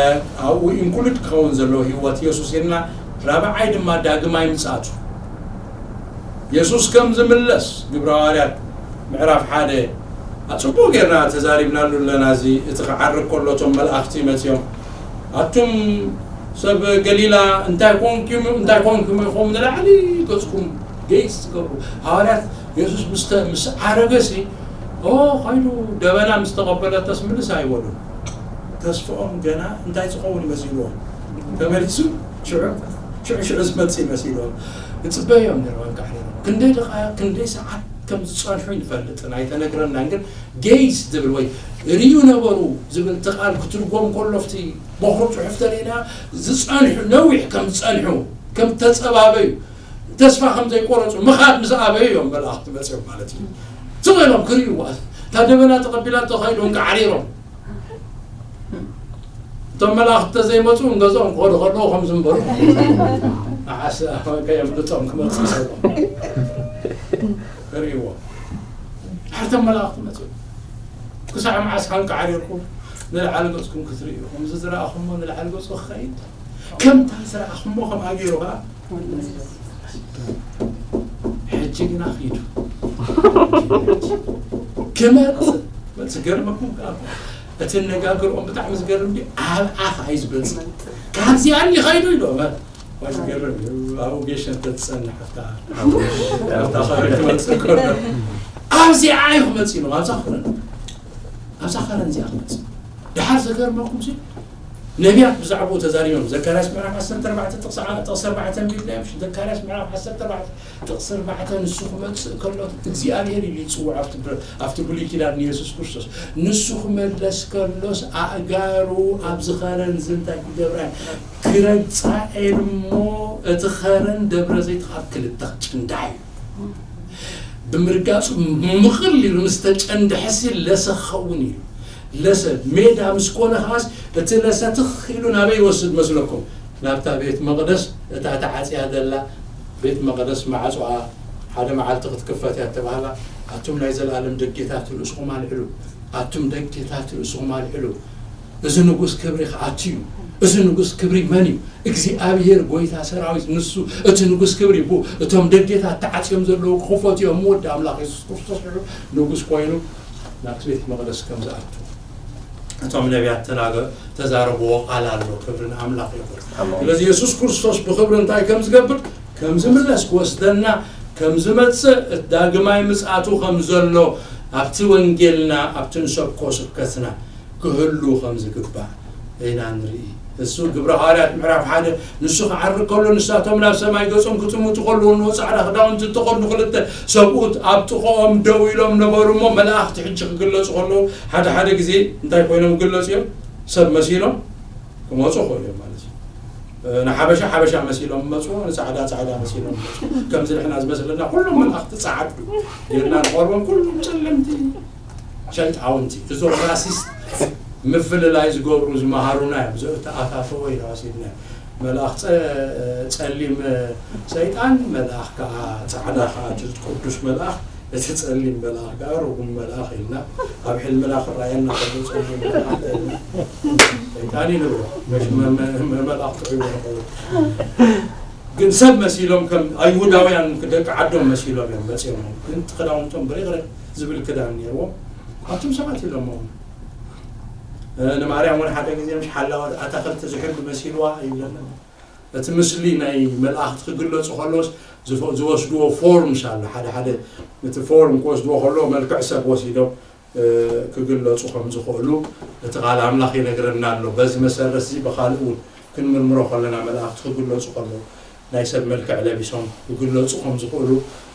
ኣብኡ ኢንክሉድ ክኸውን ዘለዎ ህይወት የሱስ ኢልና፣ ራብዓይ ድማ ዳግማይ ምጽኣቱ። የሱስ ከም ዝምለስ ግብረ ሃዋርያት ምዕራፍ ሓደ ጽቡቕ ጌርና ተዛሪብናሉ ኣለና። እዚ እቲ ክዓርግ ከሎ እቶም መላእኽቲ መጺኦም፣ "ኣቱም ሰብ ገሊላ፣ እንታይ ኮንኩም፣ እንታይ ኮንኩም ኢኹም ንላዕሊ ገጽኩም ገይስ ትገብሩ?" ሃዋርያት የሱስ ምስ ተ-፣ ምስ ዓረገሲ፣ "ኦ፣ ኸይዱ ደበና ምስ ተቐበለተስ ምልስ ኣይበሉን?" ተስፍኦም ገና እንታይ ዝኸውን መሲልዎም? ተመሊሱ ሽዑ፣ ሽዑ፣ ሽዑ ዝመጽእ መሲልዎም። ይጽበዮም ነይሮም፣ ኣንቃሕሪሮም። ክንደይ ደቓይቕ፣ ክንደይ ሰዓት ከም ዝጸንሑ ይንፈልጥን ኣይተነግረናን። ግን ጌይስ ዝብል ወይ ርእዩ ነበሩ ዝብል እቲ ቃል ክትርጎም ከሎ፣ ኣብቲ ቦኽሪ ጽሑፍ ተርእና፣ ዝጸንሑ፣ ነዊሕ ከም ዝጸንሑ፣ ከም ተጸባበዩ፣ ተስፋ ከም ዘይቆረጹ፣ ምኻድ ምስ ኣበዩ እዮም መላእኽቲ መጺኦም ማለት እዩ። ስቕ ኢሎም ክርእይዋ። እታ ደበና ተቐቢላቶ ከይዱ እንቃዕሪሮም። እቶም መላእኽቲ ተዘይመጹ፣ ገዝኦም ክኸዱ ከለዉ ከም ዝንበሩ፣ ንዓስ ከየምልጦም ክመጽእ ከሎ ክርእይዎ። ድሕርቶም መላእኽቲ መጹ። ክሳዕ መዓስ ከንቃዕሪርኩም ንላዕሊ ገጽኩም ክትርእዩ? ከምዚ ዝረኣኹሞ ንላዕሊ ገጹ ክኸይድ? ከምታ ዝረኣኹሞ ከምኣ ገይሩ ከኣ ሕጂ ግና ኺዱ። ክመጽእ፣ ዝገርመኩም ከኣ፣ እቲ ኣነጋግርኦም ብጣዕሚ ዝገርም ድዩ? ኣብኣ ኸኣ እዩ ዝበጽእ። ካብዚኣ እንዲ ኸይዱ ኢሉ፣ እዋ፣ ዝገርም እዩ። ኣብኡ ጌሽ እንተትጸንሕ፣ ኣብታ፣ ኣብታ ኸረን ክመጽእ ከሎ፣ ኣብዚኣ እዩ ክመጽእ ኢሉ፣ ኣብዛ ኸረን፣ ኣብዛ ኸረን እዚኣ ክመጽእ። ደሓር ዘገርመኩም ሲ፣ ነቢያት ብዛዕባኡ ተዛሪቦም። ዘካርያስ ምዕራፍ ዓሰርተ ኣርባዕተ ጥቕሲ ዓ-፣ ጥቕሲ ኣርባዕተ ኣንቢብናዮም። ዘካርያስ ምዕራፍ ዓሰርተ ኣርባዕተ ጥቕሲ ኣርባዕተ፣ ንሱ ክመጽእ ከሎ እግዚኣብሔር ኢሉ ይጽውዖ ኣብቲ ብረ-፣ ኣብቲ ብሉይ ኪዳን ንየሱስ ክርስቶስ። ንሱ ክመለስ ከሎስ ኣእጋሩ ኣብዚ ኸረን እዚ እንታይ ክገብራ እየን? ክረግጻ እየን እሞ እቲ ኸረን ደብረ ዘይት ካብ ክልተ ክጭንዳዕ እዩ። ብምርጋጹ ምቕል ኢሉ ምስ ተጨንድሐሲ ለሰ ክኸውን እዩ። ለሰ ሜዳ ምስ ኮነ ከዓስ እቲ ለሰ ትኽ ኢሉ ናበይ ይወስድ መስለኩም? ናብታ ቤት መቕደስ፣ እታ ተዓጽያ ዘላ ቤት መቕደስ ማዕጾኣ ሓደ መዓልቲ ክትክፈት እያ እተባህላ። ኣቱም ናይ ዘለኣለም ደጌታት ርእስኹም ኣልዕሉ፣ ኣቱም ደጌታት ርእስኹም ኣልዕሉ። እዚ ንጉስ ክብሪ ክኣቱ እዩ። እዚ ንጉስ ክብሪ መን እዩ? እግዚኣብሔር ጎይታ ሰራዊት ንሱ እቲ ንጉስ ክብሪ እዩ። እቶም ደጌታት ተዓጽዮም ዘለዉ ክኽፈቱ እዮም። ወዲ ኣምላኽ የሱስ ክርስቶስ ንዑ ንጉስ ኮይኑ ናብቲ ቤት መቕደስ ከም ዝኣቱ እቶም ነቢያት ተናገ-፣ ተዛረብዎ ቃል ኣሎ። ክብሪ ንኣምላኽ ይኹን። ኣሜን። ስለዚ የሱስ ክርስቶስ ብኽብሪ እንታይ ከም ዝገብር፣ ከም ዝምለስ፣ ክወስደና ከም ዝመጽእ፣ ዳግማይ ምጽኣቱ ከም ዘሎ ኣብቲ ወንጌልና፣ ኣብቲ ንሰብኮ ስብከትና ክህሉ ከም ዝግባእ ኢና ንርኢ። እሱ ግብረ ሃዋርያት ምዕራፍ ሓደ፣ ንሱ ክዓርግ ከሎ ንሳቶም ናብ ሰማይ ገጾም ክጥምቱ ከለዉ፣ ንዎ ጻዕዳ ክዳውንቲ እተኸድኑ ክልተ ሰብኡት ኣብ ጥቕኦም ደው ኢሎም ነበሩ። እሞ መላእኽቲ ሕጂ ክግለጹ ከለዉ፣ ሓደ ሓደ ግዜ እንታይ ኮይኖም ይግለጹ እዮም? ሰብ መሲሎም ክመጹ ይኽእሉ እዮም ማለት እዩ። ንሓበሻ ሓበሻ መሲሎም መጹ፣ ንጻዕዳ ጻዕዳ መሲሎም መጹ። ከምዚ ንሕና ዝመስለና ኩሎም መላእኽቲ ጻዕዱ ጌርና ንቐርቦም፣ ኩሎም ጸለምቲ ሸይጣውንቲ። እዞም ራሲስት ምፍልላይ ዝገብሩ ዝመሃሩና እዮም። ዘተኣታተወ ኢና ወሲድና። መልኣኽ ጸ-፣ ጸሊም ሰይጣን፣ መልኣኽ ከኣ ጻዕዳ ከኣ እቲ ቅዱስ መልኣኽ፣ እቲ ጸሊም መልኣኽ ከኣ ርጉም መልኣኽ ኢልና ኣብ ሕልምና ክረኣየና ከሎ ጸሊም መልኣኽ ኢልና ሰይጣን ይንብሮ። መሽ-፣ መ-፣ መ-፣ መ-፣ መልኣኽ ጥዑይ ይኸውን። ግን ሰብ መሲሎም ከም ኣይሁዳውያን ደቂ ዓዶም መሲሎም እዮም መጺኦም። ግን እቲ ክዳውንቶም ብሪቕሪቕ ዝብል ክዳን ነይርዎም። ኣቱም ሰባት ኢሎሞም። እ፣ ንማርያም እውን ሓደ ግዜ ምሽ ሓላዋ ኣታኽልቲ ዝሕሉ መሲልዋ ይብለና። እቲ ምስሊ ናይ መላእኽቲ ክግለጹ ከለዎስ ዝፈ-፣ ዝወስድዎ ፎርምስ ኣሎ። ሓደ ሓደ እቲ ፎርም ክወስድዎ ከለዎ መልክዕ ሰብ ወሲዶም፣ እ፣ ክግለጹ ከም ዝኽእሉ እቲ ቃል ኣምላኽ ይነግረና ኣሎ። በዚ መሰረት እዚ ብኻልእ እውን ክንምርምሮ ከለና መላእኽቲ ክግለጹ ከለዉ ናይ ሰብ መልክዕ ለቢሶም ክግለጹ ከም ዝኽእሉ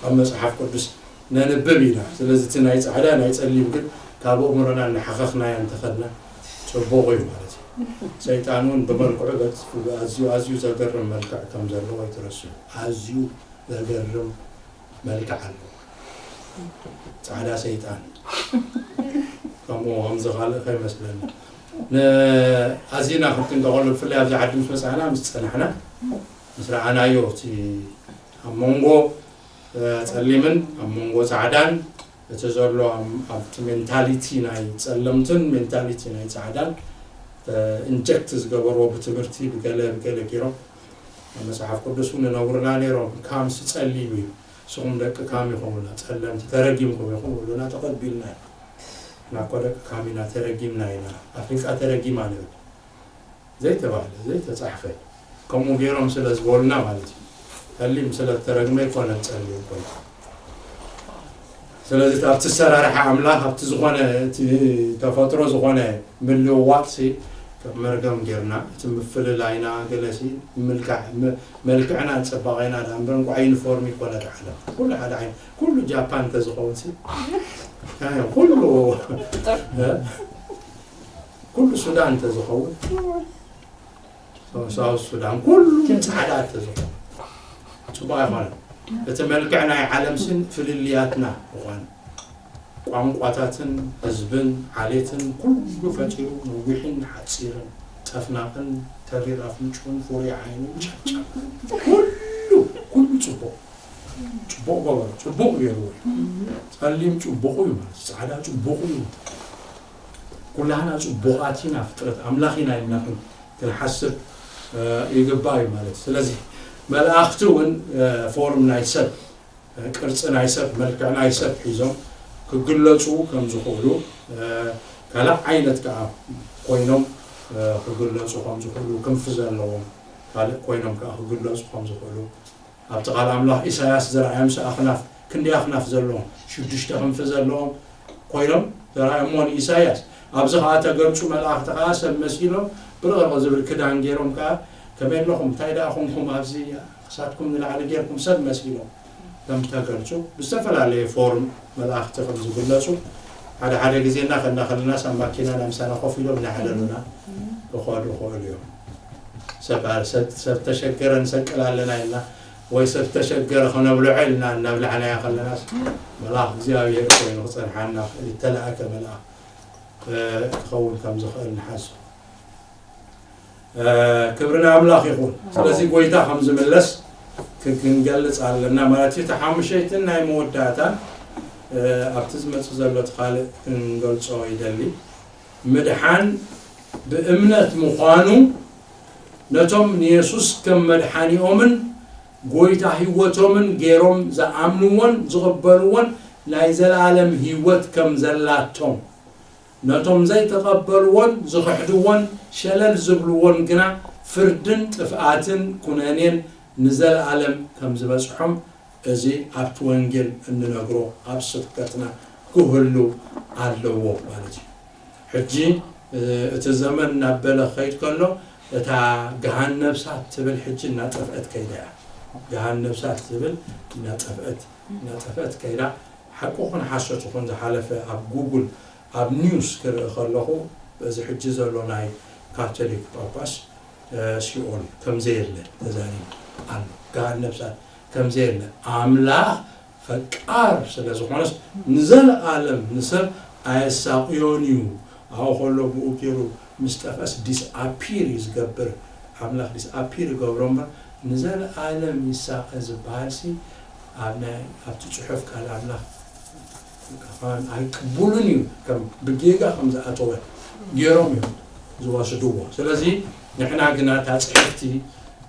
ኣብ መጽሓፍ ቅዱስ ነንብብ ኢና። ስለዚ እቲ ናይ ጻዕዳ ናይ ጸሊም ግን ካብ ኣእምሮና እናሓኸኽናዮ እንተኸድና ጽቡቕ እዩ ማለት እዩ። ሰይጣን እውን ብመልክዑ ገጽ ኣዝዩ፣ ኣዝዩ ዘገርም መልክዕ ከም ዘለዎ ኣይትረስዑ። ኣዝዩ ዘገርም መልክዕ ኣለዎ። ጻዕዳ ሰይጣን። ከምኡ ከምዚ ካልእ ከይመስለና። ን-፣ ኣዚና ክንጥንቀቐሉ፣ ብፍላይ ኣብዚ ዓዲ ምስ መጻእና፣ ምስ ጸናሕና፣ ምስ ረኣናዮ፣ እቲ ኣብ መንጎ፣ እ፣ ጸሊምን ኣብ መንጎ ጻዕዳን እቲ ዘሎ ኣብ-፣ ኣብቲ ሜንታሊቲ ናይ ጸለምትን ሜንታሊቲ ናይ ጻዕዳን፣ እ፣ ኢንጀክት ዝገበርዎ ብትምህርቲ ብገለ ብገለ ገይሮም ኣብ መጽሓፍ ቅዱስ እውን ይነግሩና ነይሮም። ካምሲ ጸሊም እዩ፣ ንስኹም ደቂ ካም ኢኹም ኢሉና፣ ጸለምቲ ተረጊምኩም ኢኹም ኢሉና፣ ተቐቢልና ኢና። ንሕና እኮ ደቂ ካም ኢና፣ ተረጊምና ኢና፣ ኣፍሪቃ ተረጊማ ንብል። ዘይተባህለ፣ ዘይተጻሕፈ፣ ከምኡ ገይሮም ስለ ዝበሉና ማለት እዩ። ጸሊም ስለ እተረግመ ኣይኮነን ጸሊም ኮይኑ። ስለዚ ኣብቲ ኣሰራርሓ ኣምላኽ፣ ኣብቲ ዝኾነ፣ እቲ ተፈጥሮ ዝኾነ ምልውዋጥሲ ከም መርገም ጌርና፣ እቲ ምፍልላይና ገለሲ ምልካዕ፣ መ-፣ መልክዕናን ጽባቐና ደኣ እምበር እንኳዕ ዩኒፎርም ይኮነ ደሓነ። ኩሉ ሓደ ዓይነት፣ ኩሉ ጃፓን እንተዝኸውንሲ፣ ኣይ፣ ኩሉ፣ እ? ኩሉ ሱዳን እንተዝኸውን፣ ሳውዝ ሱዳን ኩሉ ጻዕዳ እንተዝኸውን፣ ጽቡቕ ኣይኮነን። እቲ መልክዕ ናይ ዓለምስን ፍልልያትና ምዃኑ፣ ቋንቋታትን ህዝብን ዓሌትን ኩሉ ፈጢሩ፣ ነዊሕን ሓጺርን፣ ጠፍናቕን ተሪር ኣፍንጭኡን ፍሩይ ዓይኑን ጨብጫብ፣ ኩሉ፣ ኩሉ ጽቡቕ፣ ጽቡቕ ገበሩ፣ ጽቡቕ ገይርዎ እዩ። ጸሊም ጽቡቑ እዩ ማለት፣ ጻዕዳ ጽቡቑ እዩ። ኩላህና ጽቡቓት ኢና፣ ፍጥረት ኣምላኽ ኢና ኢልና ክን-፣ ክንሓስብ፣ እ፣ ይግባእ እዩ ማለት። ስለዚ መላእኽቲ እውን፣ እ፣ ፎርም ናይ ሰብ፣ እ፣ ቅርጺ ናይ ሰብ፣ መልክዕ ናይ ሰብ ሒዞም ክግለጹ ከም ዝኽእሉ፣ እ፣ ካልእ ዓይነት ከኣ ኮይኖም፣ እ፣ ክግለጹ ከም ዝኽእሉ፣ ክንፊ ዘለዎም ካልእ ኮይኖም ከኣ ክግለጹ ከም ዝኽእሉ፣ ኣብቲ ቃል ኣምላኽ ኢሳያስ ዝረኣዮምሲ ኣኽናፍ፣ ክንደይ ኣኽናፍ ዘለዎም፣ ሽዱሽተ ክንፊ ዘለዎም ኮይኖም ዝረኣዮምዎ ንኢሳያስ። ኣብዚ ኸኣ ተገልጹ መላእኽቲ ኸኣ ሰብ መሲሎም ብርቕርቕ ዝብል ክዳን ገይሮም ከኣ፣ "ከመይ ኣለኹም? እንታይ ደኣ ኾንኩም ኣብዚ ክሳድኩም ንላዕሊ ገይርኩም?" ሰብ መሲሎም ከም ተገልጹ፣ ብዝተፈላለየ ፎርም መላእኽቲ ከም ዝግለጹ፣ ሓደ ሓደ ግዜ እናኸድና ከለናስ ኣብ ማኪና ናብ ምሳና ኮፍ ኢሎም እናዕለሉና ክኸዱ ይኽእሉ እዮም። ሰብ፣ ሰብ፣ ሰብ ተሸገረ ንሰቅል ኣለና ኢልና፣ ወይ ሰብ ተሸገረ ከነብልዖ ኢልና እናብላዕናዮ ከለናስ፣ መልኣኽ እግዚኣብሔር ኮይኑ ክጸንሓና ይተላእከ መልኣኽ፣ እ፣ ክኸውን ከም ዝኽእል ንሓስብ። እ፣ ክብሪ ንኣምላኽ ይኹን። ስለዚ ጎይታ ከም ዝምለስ ክ-፣ ክንገልጽ ኣለና ማለት እዩ። እቲ ሓሙሸይትን ናይ መወዳእታን፣ እ፣ ኣብቲ ዝመጽእ ዘሎ እቲ ካልእ ክንገልጾ ይደሊ። ምድሓን ብእምነት ምዃኑ፣ ነቶም ንየሱስ ከም መድሓኒኦምን ጎይታ ህይወቶምን ገይሮም ዝኣምንዎን ዝቕበልዎን ናይ ዘለኣለም ህይወት ከም ዘላቶም፣ ነቶም ዘይተቐበልዎን ዝኽሕድዎን ሸለል ዝብልዎን ግና ፍርድን ጥፍኣትን ኩነኔን ንዘለኣለም ከም ዝበጽሖም፣ እዚ ኣብቲ ወንጌል እንነግሮ ኣብ ስብከትና ክህሉ ኣለዎ ማለት እዩ። ሕጂ፣ እ፣ እቲ ዘመን እናበለ ክኸይድ ከሎ፣ እታ ገሃን ነብሳት ትብል ሕጂ እናጠፍአት ከይዳ እያ። ገሃን ነብሳት ትብል እናጠፍአት፣ እናጠፍአት ከይዳ፣ ሓቂ ኹን ሓሶት ኹን ዝሓለፈ ኣብ ጉግል፣ ኣብ ኒውስ ክርኢ ከለኹ፣ በዚ ሕጂ ዘሎ ናይ ካቶሊክ ጳጳስ፣ እ፣ ሲኦል ከም ዘየለ ተዛሪቡ ኣሎ። ገሃን ነብሳት ከም ዘየለ፣ ኣምላኽ ፈቃር ስለ ዝኾነስ፣ ንዘለኣለም ንሰብ ኣየሳቕዮን እዩ። ኣብኡ ከሎ ብኡ ገይሩ ምስ ጠፍአስ ዲስኣፒር እዩ ዝገብር። ኣምላኽ ዲስኣፒር ይገብሮ እምበር፣ ንዘለኣለም ይሳቐ ዝበሃልሲ፣ ኣብ ናይ፣ ኣብቲ ጽሑፍ ቃል ኣምላኽ ኣይቅቡልን እዩ። ከም ብጌጋ ከም ዝኣተወ ገይሮም እዮም ዝወስድዎ። ስለዚ ንሕና ግና እታ ጽሕፍቲ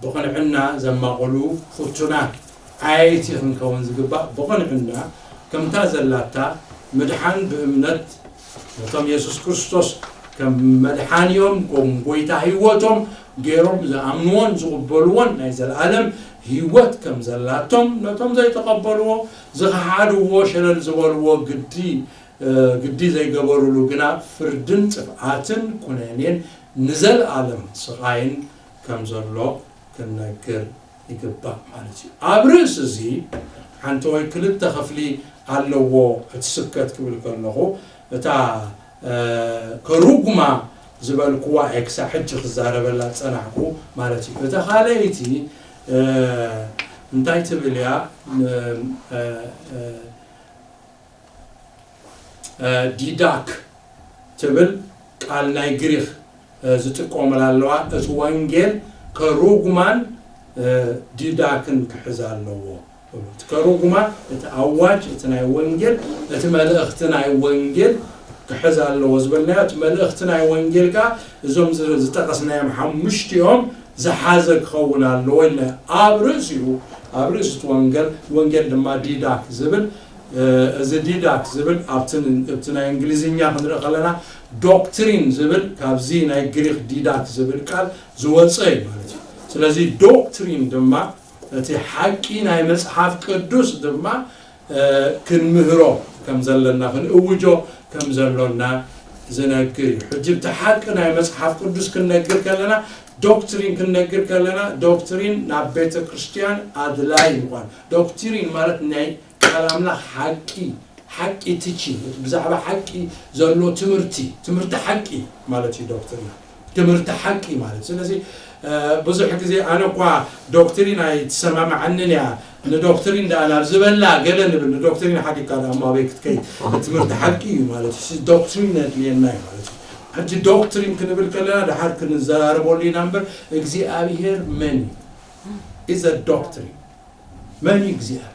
ብቕንዕና ዘማቕሉ ፍቱናት ዓየይቲ ክንከውን ዝግባእ፣ ብቕንዕና ከምታ ዘላታ ምድሓን ብእምነት ነቶም የሱስ ክርስቶስ ከም መድሓኒኦም፣ ከም ጎይታ ህይወቶም ገይሮም ዝኣምንዎን ዝቕበልዎን ናይ ዘለኣለም ህይወት ከም ዘላቶም፣ ነቶም ዘይተቐበልዎ፣ ዝኸሓድዎ፣ ሸለል ዝበልዎ፣ ግዲ፣ እ፣ ግዲ ዘይገበሩሉ ግና ፍርድን ጥፍኣትን ኩነኔን ንዘለኣለም ስቓይን ከም ዘሎ ክንነግር ይግባእ ማለት እዩ። ኣብ ርእሲ እዚ ሓንቲ ወይ ክልተ ክፍሊ ኣለዎ እቲ ስብከት ክብል ከለኹ፣ እታ፣ እ፣ ከሩጉማ ዝበልኩዋ እየ ክሳዕ ሕጂ ክዛረበላ ዝጸናሕኩ ማለት እዩ። እታ ካልኣይቲ፣ እ፣ እንታይ ትብል እያ? ን-፣ እ፣ እ፣ እ፣ ዲዳክ ትብል ቃል ናይ ግሪኽ፣ እ፣ ዝጥቀሙላ ኣለዋ። እቲ ወንጌል ከሩጉማን፣ እ፣ ዲዳክን ክሕዝ ኣለዎ። እቲ ከሩጉማ፣ እቲ ኣዋጅ፣ እቲ ናይ ወንጌል፣ እቲ መልእኽቲ ናይ ወንጌል ክሕዝ ኣለዎ ዝበልናዮ፣ እቲ መልእኽቲ ናይ ወንጌል ከኣ እዞም ዝ-፣ ዝጠቐስናዮም ሓሙሽቲኦም ዝሓዘ ክኸውን ኣለዎ ኢልና። ኣብ ርእሲኡ፣ ኣብ ርእሲ እቲ ወንጌል፣ ወንጌል ድማ ዲዳክ ዝብል፣ እ፣ እዚ ዲዳክ ዝብል ኣብቲ ን-፣ ኣብቲ ናይ እንግሊዝኛ ክንርኢ ከለና ዶክትሪን ዝብል ካብዚ ናይ ግሪክ ዲዳክ ዝብል ቃል ዝወጸ እዩ ማለት እዩ። ስለዚ ዶክትሪን ድማ እቲ ሓቂ ናይ መጽሓፍ ቅዱስ ድማ፣ እ፣ ክንምህሮ ከም ዘለና፣ ክንእውጆ ከም ዘሎና ዝነግር እዩ። ሕጂ እቲ ሓቂ ናይ መጽሓፍ ቅዱስ ክንነግር ከለና፣ ዶክትሪን ክንነግር ከለና፣ ዶክትሪን ናብ ቤተ ክርስቲያን ኣድላይ ምዃን። ዶክትሪን ማለት ናይ ቃል ኣምላኽ ሓቂ፣ ሓቂ ቲቺንግ፣ ብዛዕባ ሓቂ ዘሎ ትምህርቲ፣ ትምህርቲ ሓቂ ማለት እዩ ዶክትሪን። ትምህርቲ ሓቂ ማለት። ስለዚ፣ እ፣ ብዙሕ ግዜ ኣነ እኳ ዶክትሪን ኣይትሰማምዓንን እያ፣ ንዶክትሪን ደኣ ናብ ዝበላ ገለ ንብል፣ ንዶክትሪን ሓዲግካ ደኣ እሞ ኣበይ ክትከይድ? ትምህርቲ ሓቂ እዩ ማለት እዩ። ዶክትሪን ነድልየና እዩ ማለት እዩ። ሕጂ ዶክትሪን ክንብል ከለና ደሓር ክንዘራረበሉ ኢና እምበር፣ እግዚኣብሔር መን እዩ? ኢዝ ዶክትሪን። መን እዩ እግዚኣብሔር?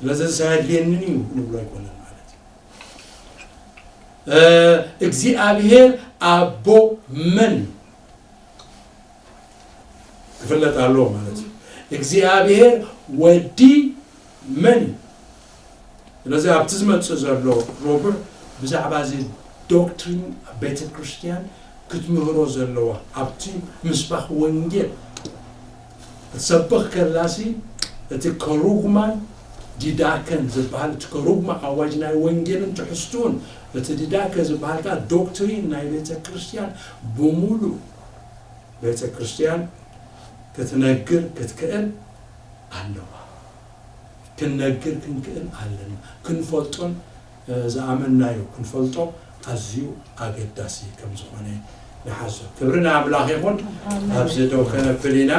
ስለዚ ኣየድልየንን እዩ ንብሎ ኣይኮነን ማለት እዩ። እ፣ እግዚኣብሔር ኣቦ መን ክፍለጥ ኣለዎ ማለት እዩ። እግዚኣብሔር ወዲ መን እዩ? ስለዚ ኣብቲ ዝመጽእ ዘሎ ረቡዕ ብዛዕባ እዚ ዶክትሪን ቤተ ክርስቲያን ክትምህሮ ዘለዋ፣ ኣብቲ ምስባኽ ወንጌል ክትሰብኽ ከላሲ፣ እቲ ከሩጉማን ዲዳከን ዝበሃል እቲ ከሩግማ ኣዋጅ ናይ ወንጌልን ትሕዝቱን፣ እቲ ዲዳከ ዝበሃል ከዓ ዶክትሪን ናይ ቤተ ክርስቲያን ብምሉእ ቤተ ክርስቲያን ክትነግር ክትክእል ኣለዋ። ክንነግር ክንክእል ኣለና። ክንፈልጦን ዝኣመንናዮ ክንፈልጦ ኣዝዩ ኣገዳሲ ከም ዝኾነ ንሓስብ። ክብሪ ንኣምላኽ ይኹን። ኣብዚ ደው ከነብል ኢና።